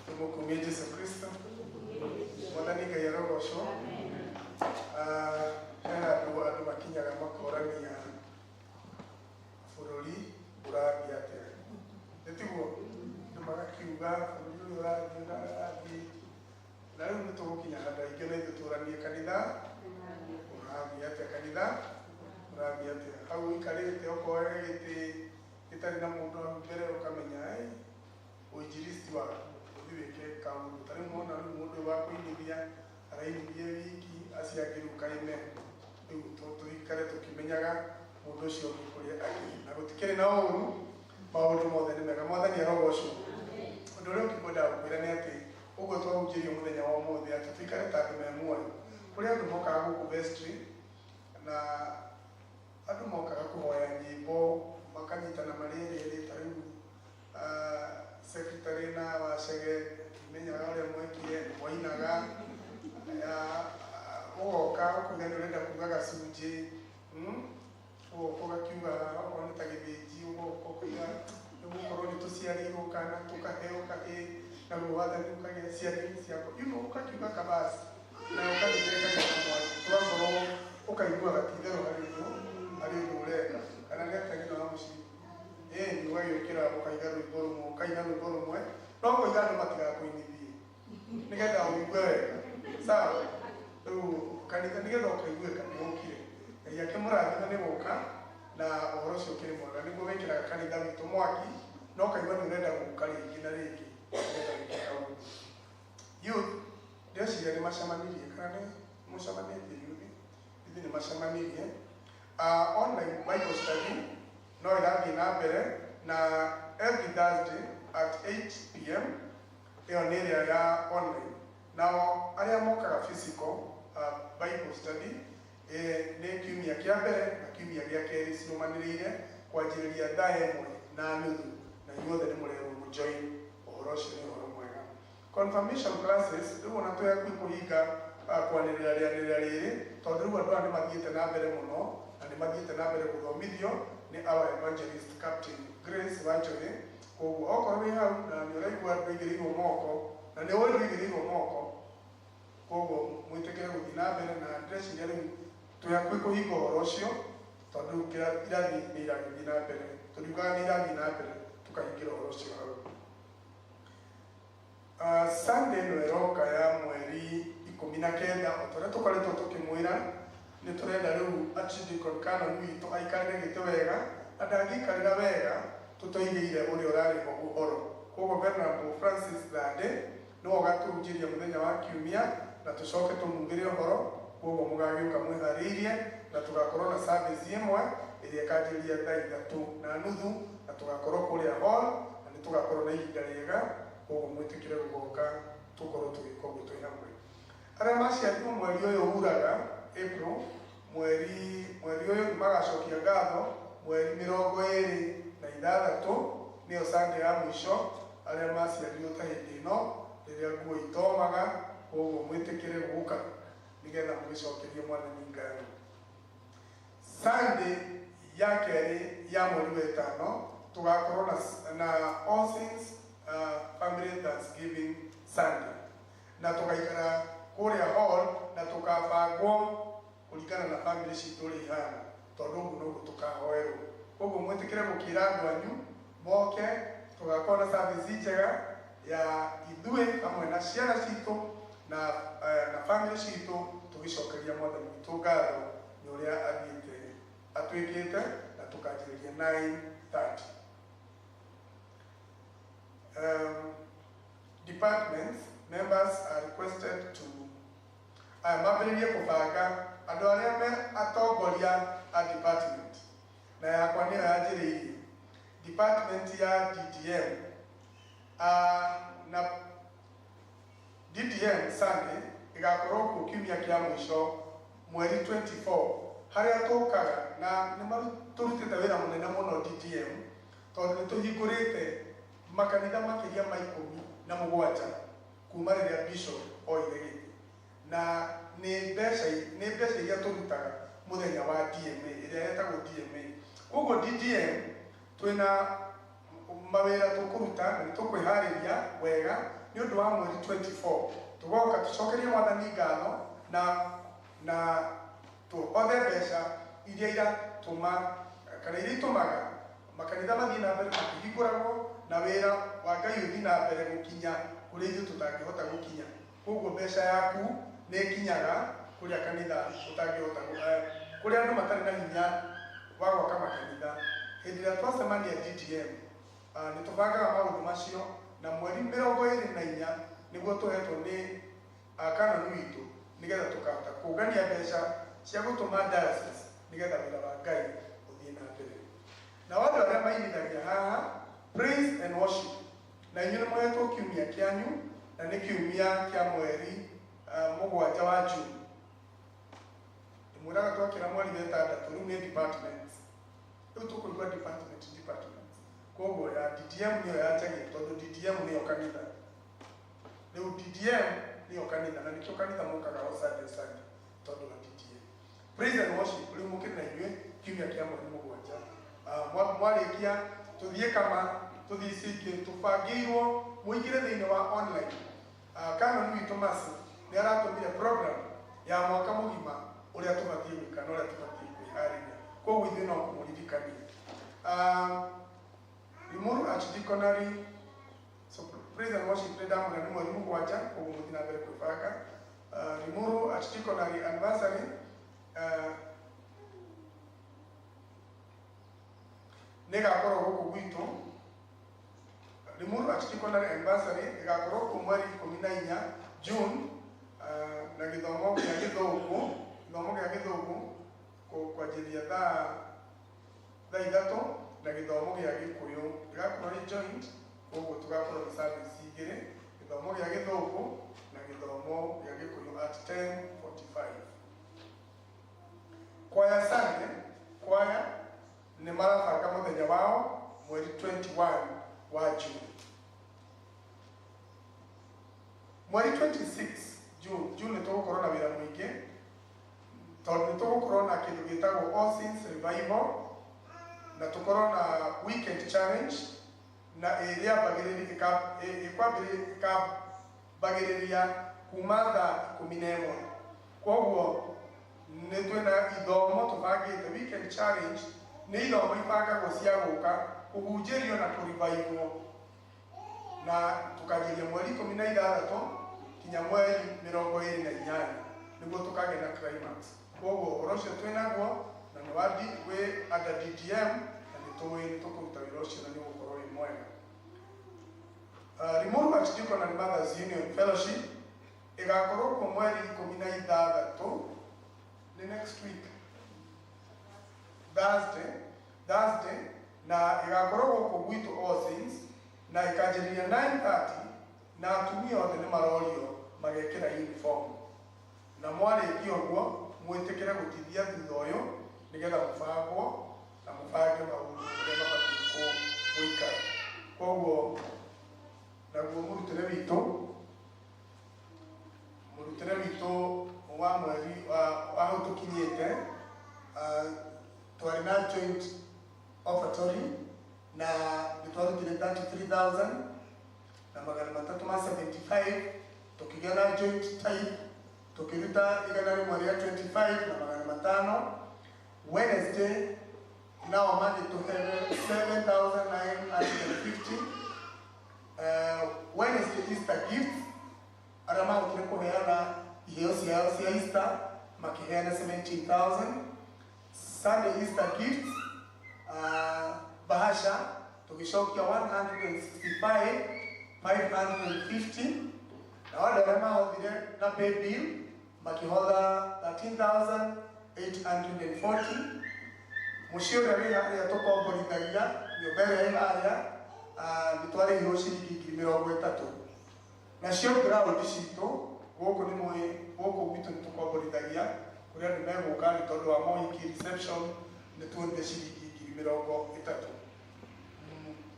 Tumukumie Jesu Kristo. Mwathani Ngai arogocwo. He handũ andũ makinyaga makorania bũrũri ũrathiĩ atĩa. Nĩ tiguo? Andũ magakiuga bũrũri ũyũ ũrathiĩ ũrathiĩ. Na rĩu nĩ tũgũkinya handũ aingĩ na ithuĩ tũranie kanitha ũrathiĩ atĩa, kanitha ũrathiĩ atĩa. Hau ũikarĩte okorwo he gĩtĩ gĩtarĩ na mũndũ hau mbere ũkamenya ũinjilisti waku ũthiĩ wĩke kaũndũ. Ta rĩu mwona rĩu mũndũ ũyũ wa kũinithia arainithie wiki acio angĩ rĩu kaime. Rĩu tũikare tũkĩmenyaga mũndũ ũcio ũngĩ kũrĩa akĩrĩ. Na gũtikĩrĩ na ũũru, maũndũ mothe nĩ mega. Mwathani arogocwo. Ũndũ ũrĩa ũngĩ ngwendaga gũkwĩra nĩ atĩ ũguo twahunjĩrio mũthenya wa ũmũthĩ atĩ tũikare ta andũ me muoyo. Kũrĩ andũ mokaga gũkũ vestry na andũ mokaga kũhoya nyĩmbo makanyitana marĩ erĩ ta rĩu secretary na wacege menyaga ũrĩa mwekire mwainaga ũgoka ũkauga nĩ ũrenda kuga gacunjĩ, ũgoka ũgakiuga okorwo nĩ ta gĩthĩnji, ũgoka ũkauga nĩgũkorwo nĩ tũciarĩirwo kana tũkaheo kahĩĩ naguo wathani ũkagĩa ciana ciakwa, you know, ũkakiuga kabasi na ũkagĩthekagia na mwaki, ũgakorwo ũkaiguaga ti itherũ harĩ ũndũ ũreka kana nĩ atĩa ngina wa mũciĩ. Ĩĩ ũgagĩũkĩra ũkaiga rwĩmbo rũmwe, ũkaina rwĩmbo rũmwe, no kũiga andũ matigakũinithie nĩgetha ũigue wega, sawa? Rĩu kanitha nĩgetha ũkaigue nĩ ũkire. Ngai akĩmũrathime nĩ gũka na ũhoro ũcio ũkĩrĩ mwega, nĩguo wĩkĩraga kanitha witũ mwaki na ũkaigua nĩ ũrenda gũka rĩngĩ na rĩngĩ nĩgetha wĩke kaũndũ. Youth, ndĩreciria nĩ macemanirie kana nĩ mũcemanĩtie youth? Ithuĩ nĩ macemanirie. Online Bible study no ĩrathiĩ na mbere na every Thursday at 8 p.m. ĩyo nĩ ĩrĩa ya online. Nao arĩa mokaga physical Bible study nĩ kiumia kĩa mbere na kiumia gĩa kerĩ cirũmanĩrĩire kwanjĩrĩria thaa 1:30 na inyuothe nĩ mũrerwo mũjoin. Ũhoro ũcio nĩ ũhoro mwega. Confirmation classes rĩu ona twĩ hakuhĩ kũhinga kwanĩrĩra rĩanĩrĩra rĩrĩ tondũ rĩu andũ aya nĩ mathiĩte na mbere mũno na nĩ mathiĩte na mbere gũthomithio nĩ our evangelist Captain Grace Wanjohi. Koguo okorwo wĩ hau na nĩ ũraigua ndũigĩrĩirwo moko na nĩ ũĩ ndũigĩrĩirwo moko, koguo mwĩtĩkĩre gũthiĩ na mbere na ndĩreciria rĩu twĩ hakuhĩ kũhinga ũhoro ũcio tondũ irathi nĩ iragĩthiĩ na mbere, tũriugaga nĩ irathiĩ na mbere tũkahingĩra ũhoro ũcio hau. Sunday ĩno ĩroka ya mweri 19 o ta ũrĩa tũkoretwo tũkĩmwĩra nĩ tũrenda rĩu Archdeacon Canon witũ aikarĩre gĩtĩ wega na ndangĩikarĩra wega tũtoigĩire ũrĩa ũrarĩ ho ũhoro. Koguo Venerable Francis Thande nĩwe ũgatũhunjĩria mũthenya wa kiumia na tũcoke tũmugĩre ũhoro. Koguo mũgagĩũka mwĩharĩirie na tũgakorwo na service ĩmwe ĩrĩa ĩkanjĩrĩria thaa 3:30 na tũgakorwo kũrĩa hall na nĩ tũgakorwo na ihinda rĩega. Koguo mwĩtĩkĩre gũgoka tũkorwo tũgĩka ũguo twĩ hamwe. Arĩa maciarirwo mweri ũyũ uraga April, mweri ũyũ nĩ magacokia ngatho Mweri 26 nĩyo Sunday ya mũico arĩa maciarirwo ta hĩndĩ ĩno rĩrĩa nguo itomaga, koguo mwĩtĩkĩre gũka nĩgetha mũgĩcokerie Mwathani ngatho. Sunday ya kerĩ ya mweri wa ĩtano tũgakorwo na All Saints Family Thanksgiving Sunday, na tũgaikara kũrĩa hall na tũkabangwo kũringana na family citũ ũrĩa ihana, tondũ ũguo noguo tũkahoerwo. Koguo mwĩtĩkĩre gũkĩra andũ anyu moke, tũgakorwo na service njega ya ithuĩ hamwe na ciana citũ na family citũ, tũgĩcokeria Mwathani witũ ngatho nĩ ũrĩa athiĩte atwĩkĩte, na tũkanjĩrĩria 9:30. Departments members are requested to mambĩrĩrie kũbanga andũ arĩa me atongoria a department, na yakwa nĩyo yanjĩrĩirie department ya DDM. Na DDM Sunday ĩgakorwo kuo kiumia kĩa mũico mweri 24, harĩa tũkaga na nĩ tũrutĩte wĩra mũnene mũno DDM, tondũ nĩ tũhingũrĩte makanitha makĩria ma 17 kuma rĩrĩa bishop oire gĩtĩ, na nĩ mbeca iria tũrutaga mũthenya wa DMA ĩrĩa ĩtagwo DMA. Koguo DDM twĩna mawĩra tũkũruta na nĩ tũkwĩharĩria wega nĩ ũndũ wa mweri 24, tũgoka tũcokerie Mwathani ngatho na tũhothe mbeca iria iratũma kana iria itũmaga makanitha mathiĩ na mbere makĩhingũragwo na wĩra wa Ngai ũthiĩ na mbere gũkinya kũrĩa ithuĩ tũtangĩhota gũkinya. Koguo mbeca yaku nĩ ĩkinyaga kũrĩa kanitha ũtangĩhota, kũrĩa andũ matarĩ na hinya wa gwaka makanitha. Hĩndĩ ĩrĩa twacemania DDM nĩ tũbangaga maũndũ macio, na mweri 24 nĩguo tũhetwo nĩ kanoni witũ nĩgetha tũkahota kũngania mbeca cia gũtũma diocese nĩgetha wĩra wa Ngai ũthiĩ na mbere. Na andũ arĩa mainithagia haha praise and worship, na inyuĩ nĩ mũhetwo kiumia kĩanyu, na nĩ kiumia kĩa mweri 7 wa June. Ndĩmwĩraga twakĩra mweri wa 6 rĩu nĩ departments, rĩu tũkũigua department. Koguo ya DDM nĩyo yanjagia, tondũ DDM nĩyo kanitha. Rĩu DDM nĩyo kanitha, na nĩkĩo kanitha mũkaga o Sunday Sunday tondũ wa DDM. Praise and worship rĩu mũkĩrĩ na inyuĩ kiumia kĩa mweri 7. Mwarĩkia tũthiĩ kama tũthiĩ icio ingĩ tũbangĩirwo mũingĩre thĩinĩ wa online. Kanoni witũ Mercy nĩ aratũmire program ya mwaka mũgima ũrĩa tũbatiĩ gwĩka na ũrĩa tũbatiĩ kwĩharĩria. Koguo ithuĩ no kũmũririkania. Limuru Archdeaconry, so praise and worship nĩ ndamwĩra nĩ mweri 7, koguo mũthiĩ na mbere kwĩbanga. Limuru Archdeaconry anniversary nĩ ĩgakorwo gũkũ gwitũ. Limuru Archdeaconry anniversary ĩgakorwo kuo mweri 14 June, na gĩthomo kĩa gĩthũngũ, kwanjĩrĩria thaa 3 na gĩthomo gĩa gĩkũyũ gĩgakorwo nĩ joint, koguo tũgakorwo na service igĩrĩ, gĩthomo gĩa gĩthũngũ na gĩthomo gĩa gĩkũyũ at 10:45. Kwaya Sunday, kwaya nĩ marabanga mũthenya wao mweri 21 wa June. Mweri 26 June nĩ tũgũkorwo na wĩra mũingĩ, tondũ nĩ tũgũkorwo na kĩndũ gĩtagwo All Saints Revival, na tũkorwo na weekend challenge, na ĩrĩa ĩkwambagĩrĩria kuma thaa 11. Koguo nĩ twĩna ithomo tũbangĩte. Weekend challenge nĩ ithomo ibangagwo cia gũka kũhunjĩrio na kũrivaivwo, na tũkanjĩria mweri 16 kinya mweri 28 nĩguo tũkagĩa na climax. Koguo ũhoro ũcio twĩnaguo na nĩ wĩ under DDM, na nĩ tũĩ nĩ tũkũruta wĩra ũcio na nĩ ũgũkorwo wĩ mwega. Limuru Archdeaconry Mothers Union Fellowship ĩgakorwo kuo mweri 16, nĩ next week Thursday, na ĩgakorwo gũkũ gwitũ All Saints, na ĩkanjĩrĩria 9:30, na atumia othe nĩ marorio magekĩra uniform, na mwarĩkia ũguo mwĩtĩkĩre gũtithia thutha ũyũ nĩgetha mũbangwo na mũbange Offertory na nĩ twarutire 33,000 na magana matatũ ma 75, tũkĩgĩa na joint tithe tũkĩruta 125 na magana matano. Wednesday nao magĩtũhe 7,950. Wednesday Easter gifts arĩa mahotire kũheana iheo ciao cia Easter makĩheana 17,000. Sunday Easter gifts bahasha tũgĩcokia 165,550, na wale arĩa mahotire na pay bill makĩhotha 13,840. Mũciĩ ũrĩa wĩ harĩa tũkomborithagia nyũmba ĩrĩa ĩ harĩa nĩ twarĩhirwo ciringi 30,000. Nacio ground citũ gũkũ nĩ mũĩ, gũkũ gwitũ nĩ tũkomborithagia kũrĩa andũ megũka nĩ tondũ wa mohiki reception nĩ tuonire ciringi 30,000.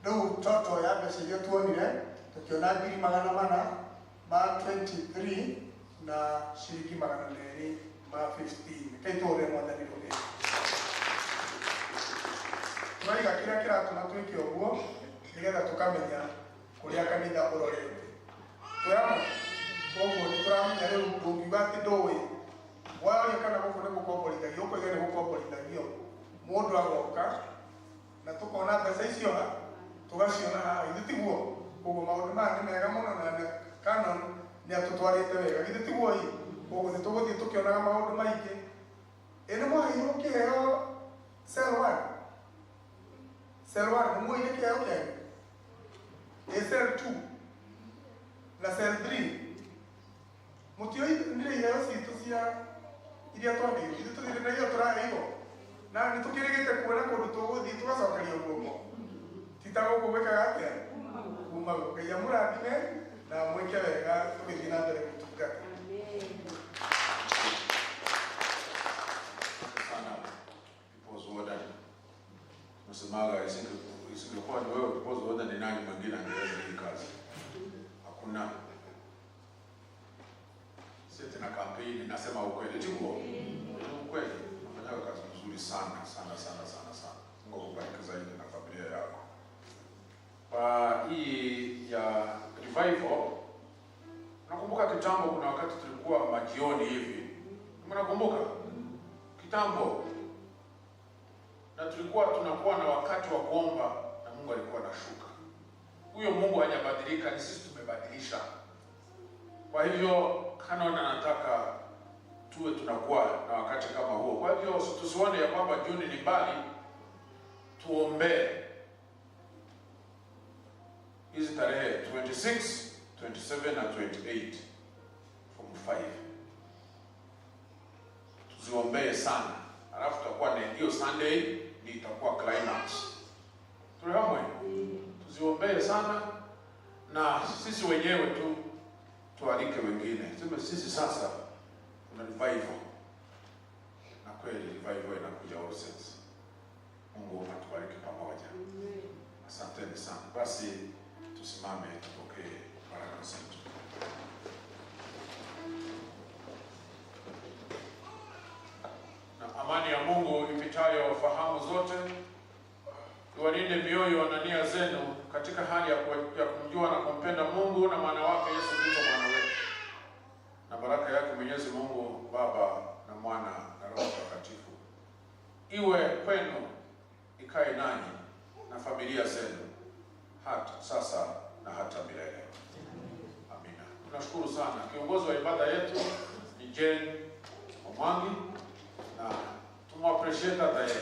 Rĩu toto ya mbeca iria tuonire tũkĩona 400 ma 23 na ciringi 200 ma 15. Rekei tũhũrĩre Mwathani rũhĩ. Tũraiga kĩrĩa kĩratũma twĩke ũguo nĩgetha tũkamenya kũrĩa kanitha ũrorete. Twĩ hamwe, koguo nĩ tũramenya rĩu ndũngiuga atĩ ndũĩ. Waria kana gũkũ nĩ gũkomborithagio, ũkoiga nĩ gũkomborithagio. Mũndũ agoka na tũkona mbeca icio ha tũgaciona haha, githĩ tiguo? Koguo maũndũ maya nĩ mega mũno na Canon nĩ atũtwarĩte wega, githĩ tiguo ĩ? Koguo nĩ tũgũthiĩ tũkĩonaga maũndũ maingĩ. Ĩ nĩ mwaheirwo kĩheo cell 1? Cell 1 nĩ muoire kĩheo kĩanyu? Ĩ cell 2 na cell 3 mũtioire iheo citũ cia iria twaheirwo? Ithuĩ tũthire na iria tũraheirwo na nĩ tũkĩrĩgĩte kuona kũndũ tũgũthiĩ tũgacokerio guoko. Ti ta gũkũ gwĩkaga atĩa? Kuma gũkũ. Ngai amũrathime na mwĩke wega tũgĩthiĩ na mbere gũtungata. Sana People's Warden. Nasemaga isingekuwa ni wewe People's Warden, ni nani mwingine angeweza hii kazi? Hakuna. Sisi tuna kampeni, nasema ukweli, tiguo? Ni ukweli. Unafanya kazi nzuri sana sana sana sana sana. Mungu akubariki zaidi na familia yako. Kwa hii ya revival, nakumbuka kitambo kuna wakati tulikuwa majioni hivi. Mnakumbuka? Kitambo. Na tulikuwa tunakuwa na wakati wa kuomba na Mungu alikuwa anashuka. Huyo Mungu hajabadilika, ni sisi tumebadilisha. Kwa hivyo Canon anataka tuwe tunakuwa na wakati kama huo. Kwa hivyo tusione ya kwamba Juni ni mbali, tuombee hizi tarehe 26, 27 na 28 form 5. Tuziombee sana. Alafu tutakuwa na hiyo Sunday ni itakuwa climax. Tulihamwe? Tuziombee sana na sisi wenyewe tu tualike wengine. Sema sisi sasa kuna revival. Na kweli revival inakuja All Saints. Mungu atubariki pamoja. Asanteni sana. Basi tusimame tupokee baraka zetu. Na amani ya Mungu ipitayo fahamu zote iwalinde mioyo na nia zenu katika hali ya kumjua na kumpenda Mungu na mwana wake Yesu Kristo Bwana wetu. Na baraka yake Mwenyezi Mungu Baba na Mwana na Roho Mtakatifu iwe kwenu, ikae nanyi na familia zenu hata sasa na hata milele. Amina. Tunashukuru sana. Kiongozi wa ibada yetu ni Jane Omwangi na tumwappreciate hata yeye.